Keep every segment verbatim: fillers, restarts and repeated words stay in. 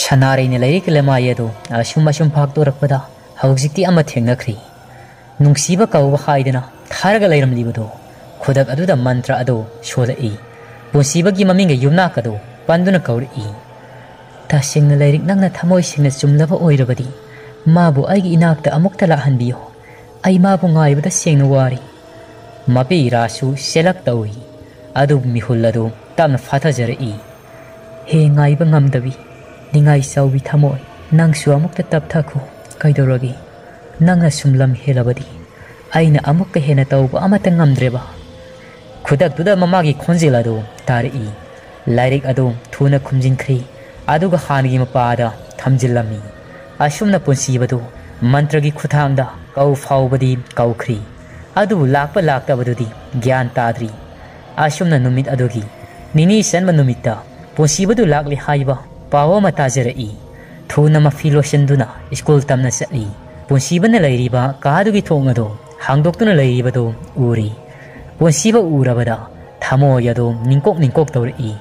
ꯁꯅꯥꯔꯩꯅ ꯂꯥꯏꯔꯤꯛꯀꯤ ꯂꯩꯃꯥꯏ ꯑꯗꯨ ꯑꯁꯨꯝ ꯑꯁꯨꯝ ꯐꯥꯛꯇꯣꯔꯛꯄꯗ ꯍꯧꯖꯤꯛꯇꯤ ꯑꯃ ꯊꯦꯡꯅꯈ꯭ꯔꯤ꯫ ꯅꯨꯡꯁꯤꯕ ꯀꯧꯕ ꯍꯥꯏꯗꯅ ꯊꯥꯔꯒ ꯂꯩꯔꯝꯂꯤꯕꯗꯣ ꯈꯨꯗꯛ ꯑꯗꯨꯗ ꯃꯟꯇ꯭ꯔ ꯑꯗꯨ ꯁꯣꯜꯂꯛꯏ꯫ ꯄꯨꯟꯁꯤꯕꯒꯤ ꯃꯃꯤꯡꯒ ꯌꯨꯝꯅꯥꯛ ꯑꯗꯨ ꯄꯟꯗꯨꯅ ꯀꯧꯔꯛꯏ꯫ "ꯇꯁꯦꯡꯅ ꯂꯥꯏꯔꯤꯛ ꯅꯪꯅ ꯊꯃꯣꯏ ꯁꯦꯡꯅ ꯆꯨꯝꯂꯕ ꯑꯣꯏꯔꯕꯗꯤ ꯃꯥꯕꯨ ꯑꯩꯒꯤ ꯏꯅꯥꯛꯇ ꯑꯃꯨꯛꯇ ꯂꯥꯛꯍꯟꯕꯤꯌꯨ꯫ ꯑꯩ ꯃꯥꯕꯨ ꯉꯥꯏꯕꯗ ꯁꯦꯡꯅ ꯋꯥꯔꯦ"꯫ ꯃꯄꯤ ꯏꯔꯥꯁꯨ ꯆꯦꯜꯂꯛ ꯇꯧꯏ꯫ ꯑꯗꯨꯕꯨ ꯃꯤꯍꯨꯜ ꯑꯗꯨ ꯇꯞꯅ ꯐꯥꯊꯖꯔꯛꯏ꯫ "ꯍꯦ ꯉꯥꯏꯕ ꯉꯝꯗꯕꯤ, ꯅꯤꯡꯉꯥꯏ ꯆꯥꯎꯕꯤ ꯊꯃꯣꯏ, ꯅꯪꯁꯨ ꯑꯃꯨꯛꯇ ꯇꯞꯊꯈꯣ꯫ ꯀꯩꯗꯧꯔꯒꯦ? ꯅꯪꯅ ꯁꯨꯝ ꯂꯝ ꯍꯦꯜꯂꯕꯗꯤ ꯑꯩꯅ ꯑꯃꯨꯛꯀ ꯍꯦꯟꯅ ꯇꯧꯕ ꯑꯃꯠꯇ ꯉꯝꯗ꯭ꯔꯦꯕ"꯫ ꯈꯨꯗꯛꯇꯨꯗ ꯃꯃꯥꯒꯤ ꯈꯣꯟꯖꯦꯜ ꯑꯗꯨ ꯇꯥꯔꯛꯏ꯫ ꯂꯥꯏꯔꯤꯛ ꯑꯗꯨ ꯊꯨꯅ ꯈꯨꯝꯖꯤꯟꯈ꯭ꯔꯤ, ꯑꯗꯨꯒ ꯍꯥꯟꯅꯒꯤ ꯃꯄꯥꯗ ꯊꯝꯖꯤꯜꯂꯝꯃꯤ꯫ ꯑꯁꯨꯝꯅ ꯄꯨꯟꯁꯤꯕꯗꯨ ꯃꯟꯇ꯭ꯔꯒꯤ ꯈꯨꯠꯊꯥꯡꯗ ꯀꯧ ꯐꯥꯎꯕꯗꯤ ꯀꯧꯈ꯭ꯔꯤ, ꯑꯗꯨꯕꯨ ꯂꯥꯛꯄ ꯂꯥꯛꯇꯕꯗꯨꯗꯤ ꯒ꯭ꯌꯥꯟ ꯇꯥꯗ꯭ꯔꯤ꯫ ꯑꯁꯨꯝꯅ ꯅꯨꯃꯤꯠ ꯑꯗꯨꯒꯤ ꯅꯤꯅꯤ ꯆꯟꯕ ꯅꯨꯃꯤꯠꯇ ꯄꯨꯟꯁꯤꯕꯗꯨ ꯂꯥꯛꯂꯦ ꯍꯥꯏꯕ ꯄꯥꯎ ꯑꯃ ꯇꯥꯖꯔꯛꯏ꯫ ꯊꯨꯅ ꯃꯐꯤ ꯂꯣꯏꯁꯤꯟꯗꯨꯅ ꯁ꯭ꯀꯨꯜ ꯇꯝꯅ ꯆꯠꯂꯤ꯫ ꯄꯨꯟꯁꯤꯕꯅ ꯂꯩꯔꯤꯕ ꯀꯥꯗꯨꯒꯤ ꯊꯣꯡ ꯑꯗꯨ ꯍꯥꯡꯗꯣꯛꯇꯨꯅ ꯂꯩꯔꯤꯕꯗꯨ ꯎꯔꯤ꯫ ꯄꯨꯟꯁꯤꯕ ꯎꯔꯕꯗ ꯊꯃꯣꯏ ꯑꯗꯨ ꯅꯤꯡꯀꯣꯛ ꯅꯤꯡꯀꯣꯛ ꯇꯧꯔꯛꯏ꯫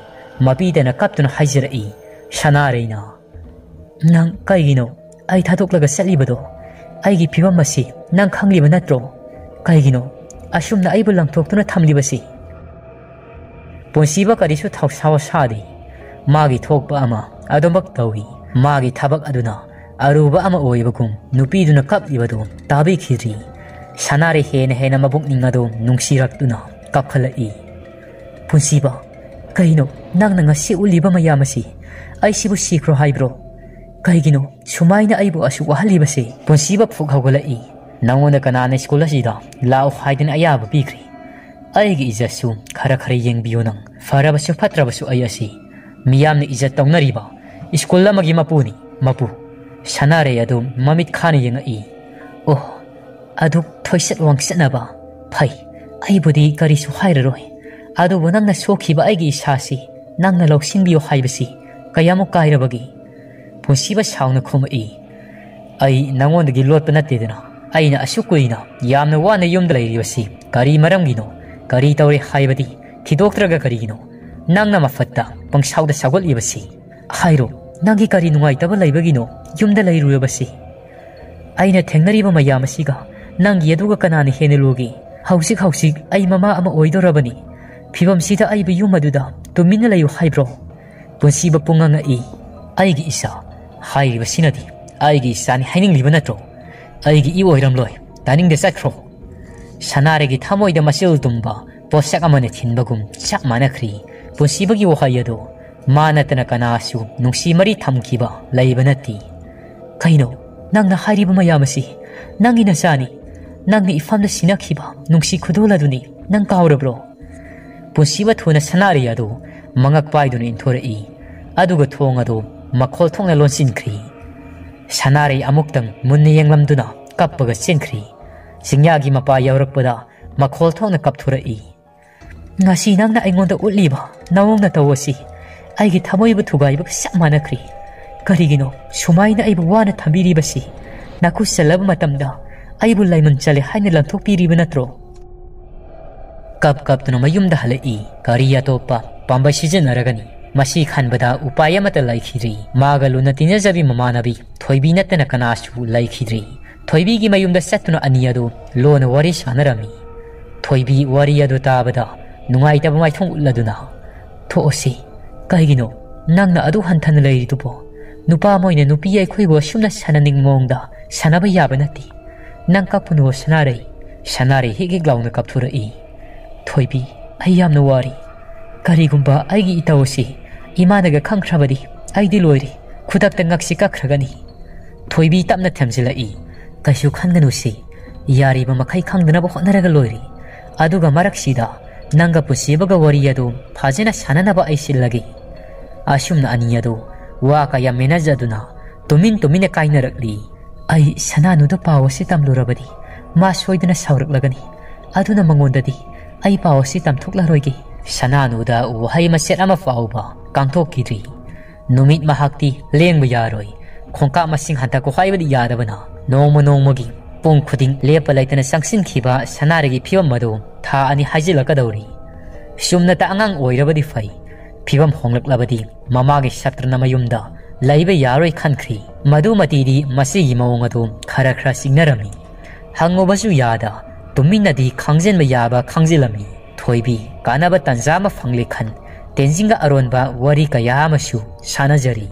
ꯃꯄꯤꯗꯅ ꯀꯞꯇꯨꯅ ꯍꯥꯏꯖꯔꯛꯏ, "ꯁꯅꯥꯔꯩꯅ, ꯅꯪ ꯀꯩꯒꯤꯅꯣ ꯑꯩ ꯊꯥꯗꯣꯛꯂꯒ ꯆꯠꯂꯤꯕꯗꯣ? ꯑꯩꯒꯤ ꯐꯤꯕꯝ ꯑꯁꯤ ꯅꯪ ꯈꯪꯂꯤꯕ ꯅꯠꯇ꯭ꯔꯣ? ꯀꯩꯒꯤꯅꯣ ꯑꯁꯨꯝꯅ ꯑꯩꯕꯨ ꯂꯪꯊꯣꯛꯇꯨꯅ ꯊꯝꯂꯤꯕꯁꯤ?" ꯄꯨꯟꯁꯤꯕ ꯀꯔꯤꯁꯨ ꯊꯧꯁꯥ ꯋꯥꯁꯥꯗꯦ꯫ ꯃꯥꯒꯤ ꯊꯣꯛꯄ ꯑꯃ ꯑꯗꯨꯃꯛ ꯇꯧꯏ꯫ ꯃꯥꯒꯤ ꯊꯕꯛ ꯑꯗꯨꯅ ꯑꯔꯨꯕ ꯑꯃ ꯑꯣꯏꯕꯒꯨꯝ ꯅꯨꯄꯤꯗꯨꯅ ꯀꯞꯂꯤꯕꯗꯨ ꯇꯥꯕꯤꯈꯤꯗ꯭ꯔꯤ꯫ ꯁꯅꯥꯔꯩ ꯍꯦꯟꯅ ꯍꯦꯟꯅ ꯃꯕꯨꯛꯅꯤꯡ ꯑꯗꯨ ꯅꯨꯡꯁꯤꯔꯛꯇꯨꯅ ꯀꯞꯈꯠꯂꯛꯏ꯫ "ꯄꯨꯟꯁꯤꯕ, ꯀꯩꯅꯣ ꯅꯪꯅ ꯉꯁꯤ ꯎꯠꯂꯤꯕ ꯃꯌꯥꯝ ꯑꯁꯤ? ꯑꯩꯁꯤꯕꯨ ꯁꯤꯈ꯭ꯔꯣ ꯍꯥꯏꯕ꯭ꯔꯣ? ꯀꯩꯒꯤꯅꯣ ꯁꯨꯃꯥꯏꯅ ꯑꯩꯕꯨ ꯑꯁꯨꯛ ꯋꯥꯍꯜꯂꯤꯕꯁꯦ?" ꯄꯨꯟꯁꯤꯕ ꯐꯨꯛ ꯍꯧꯒꯠꯂꯛꯏ꯫ "ꯅꯉꯣꯟꯗ ꯀꯅꯥꯅ ꯁ꯭ꯀꯨꯜ ꯑꯁꯤꯗ ꯂꯥꯛꯎ ꯍꯥꯏꯗꯅ ꯑꯌꯥꯕ ꯄꯤꯈ꯭ꯔꯦ? ꯑꯩꯒꯤ ꯏꯖꯠꯁꯨ ꯈꯔ ꯈꯔ ꯌꯦꯡꯕꯤꯌꯨ ꯅꯪ꯫ ꯐꯔꯕꯁꯨ ꯐꯠꯇ꯭ꯔꯕꯁꯨ ꯑꯩ ꯑꯁꯤ ꯃꯤꯌꯥꯝꯅ ꯏꯖꯠ ꯇꯧꯅꯔꯤꯕ ꯁ꯭ꯀꯨꯜ ꯑꯃꯒꯤ ꯃꯄꯨꯅꯤ, ꯃꯄꯨ"꯫ ꯁꯅꯥꯔꯩ ꯑꯗꯨ ꯃꯃꯤꯠ ꯈꯥꯅ ꯌꯦꯡꯉꯛꯏ꯫ "ꯑꯣ, ꯑꯗꯨꯛ ꯊꯣꯏꯁꯠ ꯋꯥꯡꯆꯠꯅꯕ꯫ ꯐꯩ, ꯑꯩꯕꯨꯗꯤ ꯀꯔꯤꯁꯨ ꯍꯥꯏꯔꯔꯣꯏ꯫ ꯑꯗꯨꯕꯨ ꯅꯪꯅ ꯁꯣꯛꯈꯤꯕ ꯑꯩꯒꯤ ꯏꯁꯥꯁꯤ ꯅꯪꯅ ꯂꯧꯁꯤꯟꯕꯤꯌꯨ ꯍꯥꯏꯕꯁꯤ ꯀꯌꯥꯃꯨꯛ ꯀꯥꯏꯔꯕꯒꯦ?" ꯄꯨꯟꯁꯤꯕ ꯁꯥꯎꯅ ꯈꯨꯝꯃꯛꯏ꯫ "ꯑꯩ ꯅꯉꯣꯟꯗꯒꯤ ꯂꯣꯠꯄ ꯅꯠꯇꯦꯗꯅ꯫ ꯑꯩꯅ ꯑꯁꯨꯛ ꯀꯨꯏꯅ ꯌꯥꯝꯅ ꯋꯥꯅ ꯌꯨꯝꯗ ꯂꯩꯔꯤꯕꯁꯤ ꯀꯔꯤ ꯃꯔꯝꯒꯤꯅꯣ? ꯀꯔꯤ ꯇꯧꯔꯦ ꯍꯥꯏꯕꯗꯤ ꯊꯤꯗꯣꯛꯇ꯭ꯔꯒ ꯀꯔꯤꯒꯤꯅꯣ ꯅꯪꯅ ꯃꯐꯠꯇ ꯄꯪꯁꯥꯎꯗ ꯁꯥꯎꯒꯠꯂꯤꯕꯁꯤ? ꯍꯥꯏꯔꯣ, "ꯅꯪꯒꯤ ꯀꯔꯤ ꯅꯨꯡꯉꯥꯏꯇꯕ ꯂꯩꯕꯒꯤꯅꯣ ꯌꯨꯝꯗ ꯂꯩꯔꯨꯔꯕꯁꯤ? ꯑꯩꯅ ꯊꯦꯡꯅꯔꯤꯕ ꯃꯌꯥꯝ ꯑꯁꯤꯒ ꯅꯪꯒꯤ ꯑꯗꯨꯒ ꯀꯅꯥꯅ ꯍꯦꯟꯅ ꯂꯨꯒꯦ? ꯍꯧꯖꯤꯛ ꯍꯧꯖꯤꯛ ꯑꯩ ꯃꯃꯥ ꯑꯃ ꯑꯣꯏꯗꯧꯔꯕꯅꯤ꯫ ꯐꯤꯕꯝꯁꯤꯗ ꯑꯩꯕꯨ ꯌꯨꯝ ꯑꯗꯨꯗ ꯇꯨꯃꯤꯟꯅ ꯂꯩꯌꯨ ꯍꯥꯏꯕ꯭ꯔꯣ?" ꯄꯨꯟꯁꯤꯕ ꯄꯨꯡꯉꯥꯡ ꯉꯛꯏ꯫ "ꯑꯩꯒꯤ ꯏꯆꯥ ꯍꯥꯏꯔꯤꯕꯁꯤꯅꯗꯤ ꯑꯩꯒꯤ ꯏꯆꯥꯅꯤ ꯍꯥꯏꯅꯤꯡꯂꯤꯕ ꯅꯠꯇ꯭ꯔꯣ? ꯑꯩꯒꯤ ꯏ ꯑꯣꯏꯔꯝꯂꯣꯏ, ꯇꯥꯅꯤꯡꯗꯦ, ꯆꯠꯈ꯭ꯔꯣ!" ꯁꯅꯥꯔꯩꯒꯤ ꯊꯃꯣꯏꯗ ꯃꯆꯤꯜ ꯇꯨꯝꯕ ꯄꯣꯠꯁꯛ ꯑꯃꯅ ꯊꯤꯟꯕꯒꯨꯝ ꯆꯞ ꯃꯥꯟꯅꯈ꯭ꯔꯤ꯫ ꯄꯨꯟꯁꯤꯕꯒꯤ ꯋꯥꯍꯩ ꯑꯗꯨ ꯃꯥ ꯅꯠꯇꯅ ꯀꯅꯥꯁꯨ ꯅꯨꯡꯁꯤ ꯃꯔꯤ ꯊꯝꯈꯤꯕ ꯂꯩꯕ ꯅꯠꯇꯦ꯫ "ꯀꯩꯅꯣ ꯅꯪꯅ ꯍꯥꯏꯔꯤꯕ ꯃꯌꯥꯝ ꯑꯁꯤ? ꯅꯪꯒꯤ ꯅꯆꯥꯅꯤ꯫ ꯅꯪꯅ ꯏꯐꯝꯗ ꯁꯤꯟꯅꯈꯤꯕ ꯅꯨꯡꯁꯤ ꯈꯨꯗꯣꯜ ꯑꯗꯨꯅꯤ꯫ ꯅꯪ ꯀꯥꯎꯔꯕ꯭ꯔꯣ?" ꯄꯨꯟꯁꯤꯕ ꯊꯨꯅ ꯁꯅꯥꯔꯩ ꯑꯗꯨ ꯃꯉꯛ ꯄꯥꯏꯗꯨꯅ ꯏꯟꯊꯣꯔꯛꯏ꯫ ꯑꯗꯨꯒ ꯊꯣꯡ ꯑꯗꯨ ꯃꯈꯣꯜ ꯊꯣꯛꯅ ꯂꯣꯟꯁꯤꯟꯈ꯭ꯔꯤ꯫ ꯁꯅꯥꯔꯩ ꯑꯃꯨꯛꯇꯪ ꯃꯨꯟꯅ ꯌꯦꯡꯂꯝꯗꯨꯅ ꯀꯞꯄꯒ ꯆꯦꯟꯈ꯭ꯔꯤ꯫ ꯆꯤꯡꯌꯥꯒꯤ ꯃꯄꯥ ꯌꯧꯔꯛꯄꯗ ꯃꯈꯣꯜ ꯊꯣꯛꯅ ꯀꯞꯊꯣꯔꯛꯏ꯫ "ꯉꯁꯤ ꯅꯪꯅ ꯑꯩꯉꯣꯟꯗ ꯎꯠꯂꯤꯕ ꯅꯑꯣꯡ ꯅꯇꯧ ꯑꯁꯤ ꯑꯩꯒꯤ ꯊꯃꯣꯏꯕꯨ ꯊꯨꯒꯥꯏꯕꯒ ꯆꯞ ꯃꯥꯟꯅꯈ꯭ꯔꯤ꯫ ꯀꯔꯤꯒꯤꯅꯣ ꯁꯨꯃꯥꯏꯅ ꯑꯩꯕꯨ ꯋꯥꯅ ꯊꯝꯕꯤꯔꯤꯕꯁꯤ? ꯅꯥꯀꯨ ꯆꯜꯂꯕ ꯃꯇꯝꯗ ꯑꯩꯕꯨ ꯂꯥꯏꯃꯟ ꯆꯜꯂꯦ ꯍꯥꯏꯅ ꯂꯪꯊꯣꯛꯄꯤꯔꯤꯕ ꯅꯠꯇ꯭ꯔꯣ?" ꯀꯞ ꯀꯞꯇꯨꯅ ꯃꯌꯨꯝꯗ ꯍꯜꯂꯛꯏ꯫ ꯒꯥꯔꯤ ꯑꯇꯣꯞꯄ ꯄꯥꯝꯕꯩ ꯁꯤꯖꯤꯟꯅꯔꯒꯅꯤ꯫ ꯃꯁꯤ ꯈꯟꯕꯗ ꯎꯄꯥꯏ ꯑꯃꯠꯇ ꯂꯩꯈꯤꯗ꯭ꯔꯤ꯫ ꯃꯥꯒ ꯂꯨꯅ ꯇꯤꯟꯅꯖꯕꯤ ꯃꯃꯥꯟꯅꯕꯤ ꯊꯣꯏꯕꯤ ꯅꯠꯇꯅ ꯀꯅꯥꯁꯨ ꯂꯩꯈꯤꯗ꯭ꯔꯤ꯫ ꯊꯣꯏꯕꯤꯒꯤ ꯃꯌꯨꯝꯗ ꯆꯠꯇꯨꯅ ꯑꯅꯤ ꯑꯗꯨ ꯂꯣꯟꯅ ꯋꯥꯔꯤ ꯁꯥꯟꯅꯔꯝꯃꯤ꯫ ꯊꯣꯏꯕꯤ ꯋꯥꯔꯤ ꯑꯗꯨ ꯇꯥꯕꯗ ꯅꯨꯡꯉꯥꯏꯇꯕ ꯃꯥꯏꯊꯣꯡ ꯎꯠꯂꯗꯨꯅ, "ꯊꯣꯛꯑꯁꯤ꯫ ꯀꯩꯒꯤꯅꯣ ꯅꯪꯅ ꯑꯗꯨ ꯍꯟꯊꯅ ꯂꯩꯔꯤꯗꯨꯕꯣ? ꯅꯨꯄꯥ ꯑꯃ ꯑꯣꯏꯅ ꯅꯨꯄꯤ ꯑꯩꯈꯣꯏꯕꯨ ꯑꯁꯨꯝꯅ ꯁꯥꯟꯅꯅꯤꯡꯕ ꯃꯑꯣꯡꯗ ꯁꯥꯟꯅꯕ ꯌꯥꯕ ꯅꯠꯇꯦ꯫ ꯅꯪ ꯀꯞꯄꯨꯅꯨ ꯁꯅꯥꯔꯩ꯫" ꯁꯅꯥꯔꯩ ꯍꯤꯛ ꯍꯤꯛ ꯂꯥꯎꯅ ꯀꯞꯊꯣꯔꯛꯏ꯫ "ꯊꯣꯏꯕꯤ, ꯑꯩ ꯌꯥꯝꯅ ꯋꯥꯔꯤ꯫ ꯀꯔꯤꯒꯨꯝꯕ ꯑꯩꯒꯤ ꯏꯇꯧ ꯑꯁꯤ ꯏꯃꯥꯅꯒ ꯈꯪꯈ꯭ꯔꯕꯗꯤ ꯑꯩꯗꯤ ꯂꯣꯏꯔꯦ꯫ ꯈꯨꯗꯛꯇ ꯉꯛꯁꯤ ꯀꯛꯈ꯭ꯔꯒꯅꯤ꯫" ꯊꯣꯏꯕꯤ ꯇꯞꯅ ꯊꯦꯝꯖꯤꯜꯂꯛꯏ꯫ "ꯀꯩꯁꯨ ꯈꯟꯒꯅꯨꯁꯤ, ꯌꯥꯔꯤꯕ ꯃꯈꯩ ꯈꯪꯗꯅꯕ ꯍꯣꯠꯅꯔꯒ ꯂꯣꯏꯔꯦ꯫ ꯑꯗꯨꯒ ꯃꯔꯛꯁꯤꯗ ꯅꯪꯒ ꯄꯨꯟꯁꯤꯕꯒ ꯋꯥꯔꯤ ꯑꯗꯨ ꯐꯖꯅ ꯁꯥꯟꯅꯅꯕ ꯑꯩ ꯁꯤꯜꯂꯒꯦ꯫" ꯑꯁꯨꯝꯅ ꯑꯅꯤ ꯑꯗꯨ ꯋꯥ ꯀꯌꯥ ꯃꯦꯅꯖꯗꯨꯅ ꯇꯨꯃꯤꯟ ꯇꯨꯃꯤꯟꯅ ꯀꯥꯏꯅꯔꯛꯂꯤ꯫ "ꯑꯩ ꯁꯅꯥꯅꯨꯗ ꯄꯥꯎ ꯑꯁꯤ ꯇꯝꯂꯨꯔꯕꯗꯤ ꯃꯥ ꯁꯣꯏꯗꯅ ꯁꯥꯎꯔꯛꯂꯒꯅꯤ꯫ ꯑꯗꯨꯅ ꯃꯉꯣꯟꯗꯗꯤ ꯑꯩ ꯄꯥꯎ ꯑꯁꯤ ꯇꯝꯊꯣꯛꯂꯔꯣꯏꯒꯦ꯫" ꯁꯅꯥꯅꯨꯗ ꯋꯥꯍꯩ ꯃꯆꯦꯠ ꯑꯃ ꯐꯥꯎꯕ ꯀꯥꯡꯊꯣꯛꯈꯤꯗ꯭ꯔꯤ꯫ ꯅꯨꯃꯤꯠ ꯃꯍꯥꯛꯇꯤ ꯂꯦꯡꯕ ꯌꯥꯔꯣꯏ꯫ ꯈꯣꯡꯀꯥꯞ ꯃꯁꯤꯡ ꯍꯟꯊꯀꯣ ꯍꯥꯏꯕꯗꯤ ꯌꯥꯗꯕꯅ, ꯅꯣꯡꯃ ꯅꯣꯡꯃꯒꯤ, ꯄꯨꯡ ꯈꯨꯗꯤꯡ ꯂꯦꯞꯄ ꯂꯩꯇꯅ ꯆꯪꯁꯤꯟꯈꯤꯕ ꯁꯅꯥꯔꯩꯒꯤ ꯐꯤꯕꯝ ꯑꯗꯨ ꯊꯥ ꯑꯅꯤ ꯍꯥꯏꯖꯤꯜꯂꯛꯀꯗꯧꯔꯤ꯫ ꯆꯨꯝꯅꯇ ꯑꯉꯥꯡ ꯑꯣꯏꯔꯕꯗꯤ ꯐꯩ, ꯐꯤꯕꯝ ꯍꯣꯡꯂꯛꯂꯕꯗꯤ ꯃꯃꯥꯒꯤ ꯁꯛꯇ꯭ꯔꯅ ꯃꯌꯨꯝꯗ ꯂꯩꯕ ꯌꯥꯔꯣꯏ ꯈꯟꯈ꯭ꯔꯤ꯫ ꯃꯗꯨꯃꯇꯤꯗꯤ ꯃꯁꯤꯒꯤ ꯃꯑꯣꯡ ꯑꯗꯨ ꯈꯔ ꯈꯔ ꯆꯤꯡꯅꯔꯝꯃꯤ꯫ ꯍꯪꯉꯨꯕꯁꯨ ꯌꯥꯗ ꯇꯨꯃꯤꯟꯅꯗꯤ ꯈꯪꯖꯤꯟꯕ ꯌꯥꯕ ꯈꯪꯖꯤꯜꯂꯝꯃꯤ꯫ ꯊꯣꯏꯕꯤ ꯀꯥꯟꯅꯕ ꯇꯟꯖꯥ ꯑꯃ ꯐꯪꯂꯦ ꯈꯟ ꯇꯦꯟꯖꯤꯡꯒ ꯑꯔꯣꯟꯕ ꯋꯥꯔꯤ ꯀꯌꯥ ꯑꯃꯁꯨ ꯁꯥꯟꯅꯖꯔꯤ꯫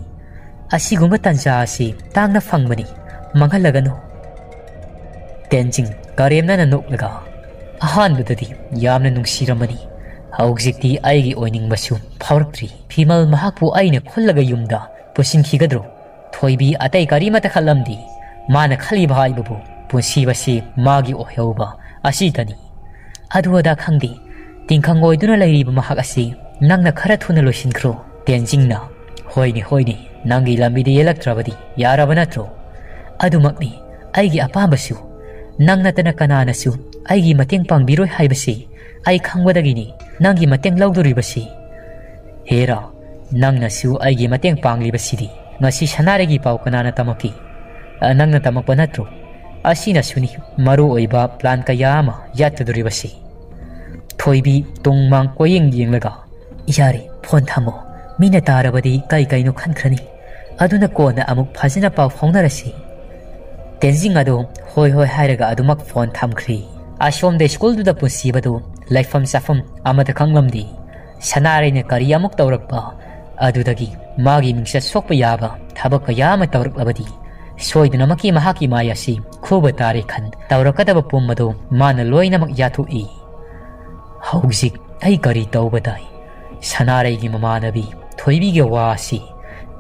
ꯑꯁꯤꯒꯨꯝꯕ ꯇꯟꯖꯥ ꯑꯁꯤ ꯇꯥꯡꯅ ꯐꯪꯕꯅꯤ, ꯃꯥꯡꯍꯜꯂꯒꯅꯨ꯫ ꯇꯦꯟꯖꯤꯡ ꯀꯔꯦꯝꯅꯅ ꯅꯣꯛꯂꯒ, "ꯑꯍꯥꯟꯕꯗꯗꯤ ꯌꯥꯝꯅ ꯅꯨꯡꯁꯤꯔꯝꯕꯅꯤ, ꯍꯧꯖꯤꯛꯇꯤ ꯑꯩꯒꯤ ꯑꯣꯏꯅꯤꯡꯕꯁꯨ ꯐꯥꯎꯔꯛꯇ꯭ꯔꯤ꯫ ꯐꯤꯃꯜ ꯃꯍꯥꯛꯄꯨ ꯑꯩꯅ ꯈꯨꯜꯂꯒ ꯌꯨꯝꯗ ꯄꯨꯁꯤꯟꯈꯤꯒꯗ꯭ꯔꯣ?" ꯊꯣꯏꯕꯤ ꯑꯇꯩ ꯀꯔꯤꯃꯇ ꯈꯜꯂꯝꯗꯦ꯫ ꯃꯥꯅ ꯈꯜꯂꯤꯕ ꯍꯥꯏꯕꯕꯨ ꯄꯨꯟꯁꯤꯕꯁꯤ ꯃꯥꯒꯤ ꯑꯣꯏꯍꯧꯕ ꯑꯁꯤꯗꯅꯤ꯫ ꯑꯗꯨ ꯑꯗꯥ ꯈꯪꯗꯦ, ꯇꯤꯡꯈꯪ ꯑꯣꯏꯗꯨꯅ ꯂꯩꯔꯤꯕ ꯃꯍꯥꯛ ꯑꯁꯤ ꯅꯪꯅ ꯈꯔ ꯊꯨꯅ ꯂꯣꯏꯁꯤꯟꯈ꯭ꯔꯣ꯫ ꯇꯦꯟꯖꯤꯡꯅ, "ꯍꯣꯏꯅꯦ, ꯍꯣꯏꯅꯦ, ꯅꯪꯒꯤ ꯂꯝꯕꯤꯗ ꯌꯦꯜꯂꯛꯇ꯭ꯔꯕꯗꯤ ꯌꯥꯔꯕ ꯅꯠꯇ꯭ꯔꯣ? ꯑꯗꯨꯃꯛꯅꯤ ꯑꯩꯒꯤ ꯑꯄꯥꯝꯕꯁꯨ꯫ ꯅꯪ ꯅꯠꯇꯅ ꯀꯅꯥꯅꯁꯨ ꯑꯩꯒꯤ ꯃꯇꯦꯡ ꯄꯥꯡꯕꯤꯔꯣꯏ ꯍꯥꯏꯕꯁꯤ ꯑꯩ ꯈꯪꯕꯗꯒꯤꯅꯤ ꯅꯪꯒꯤ ꯃꯇꯦꯡ ꯂꯧꯗꯣꯔꯤꯕꯁꯤ꯫ ꯍꯦꯔꯥ, ꯅꯪꯅꯁꯨ ꯑꯩꯒꯤ ꯃꯇꯦꯡ ꯄꯥꯡꯂꯤꯕꯁꯤꯗꯤ꯫ ꯉꯁꯤ ꯁꯅꯥꯔꯩꯒꯤ ꯄꯥꯎ ꯀꯅꯥꯅ ꯇꯝꯃꯛꯈꯤ? ꯑ, ꯅꯪꯅ ꯇꯝꯃꯛꯄ ꯅꯠꯇ꯭ꯔꯣ? ꯑꯁꯤꯅꯁꯨꯅꯤ ꯃꯔꯨ ꯑꯣꯏꯕ ꯄ꯭ꯂꯥꯟ ꯀꯌꯥ ꯑꯃ ꯌꯥꯠꯀꯗꯧꯔꯤꯕꯁꯤ꯫" ꯊꯣꯏꯕꯤ ꯇꯨꯡ ꯃꯥꯡ ꯀꯣꯏꯌꯦꯡ ꯌꯦꯡꯂꯒ, "ꯌꯥꯔꯦ, ꯐꯣꯟ ꯊꯝꯃꯣ꯫ ꯃꯤꯅ ꯇꯥꯔꯕꯗꯤ ꯀꯩ ꯀꯩꯅꯣ ꯈꯟꯈ꯭ꯔꯅꯤ꯫ ꯑꯗꯨꯅ ꯀꯣꯟꯅ ꯑꯃꯨꯛ ꯐꯖꯅ ꯄꯥꯎ ꯐꯥꯎꯅꯔꯁꯤ꯫" ꯇꯦꯟꯖꯤꯡ ꯑꯗꯣ ꯍꯣꯏ ꯍꯣꯏ ꯍꯥꯏꯔꯒ ꯑꯗꯨꯃꯛ ꯐꯣꯟ ꯊꯝꯈ꯭ꯔꯦ꯫ ꯑꯁꯣꯝꯗ ꯁ꯭ꯀꯨꯜꯗꯨꯗ ꯄꯨꯟꯁꯤꯕꯗꯨ ꯂꯩꯐꯝ ꯆꯥꯐꯝ ꯑꯃꯠꯇ ꯈꯪꯂꯝꯗꯦ꯫ ꯁꯅꯥꯔꯩꯅ ꯀꯔꯤ ꯑꯃꯨꯛ ꯇꯧꯔꯛꯄ ꯑꯗꯨꯗꯒꯤ ꯃꯥꯒꯤ ꯃꯤꯡꯆꯠ ꯁꯣꯛꯄ ꯌꯥꯕ ꯊꯕꯛ ꯀꯌꯥ ꯑꯃ ꯇꯧꯔꯛꯂꯕꯗꯤ ꯁꯣꯏꯗꯅꯃꯛꯀꯤ ꯃꯍꯥꯛꯀꯤ ꯃꯥꯏ ꯑꯁꯤ ꯈꯨꯕ ꯇꯥꯔꯦ ꯈꯟ ꯇꯧꯔꯛꯀꯗꯕ ꯄꯨꯝ ꯑꯗꯨ ꯃꯥꯅ ꯂꯣꯏꯅꯃꯛ ꯌꯥꯊꯣꯛꯏ꯫ "ꯍꯧꯖꯤꯛ ꯑꯩ ꯀꯔꯤ ꯇꯧꯕ ꯇꯥꯏ?" ꯁꯅꯥꯔꯩꯒꯤ ꯃꯃꯥꯟꯅꯕꯤ ꯊꯣꯏꯕꯤꯒ ꯋꯥ ꯑꯁꯤ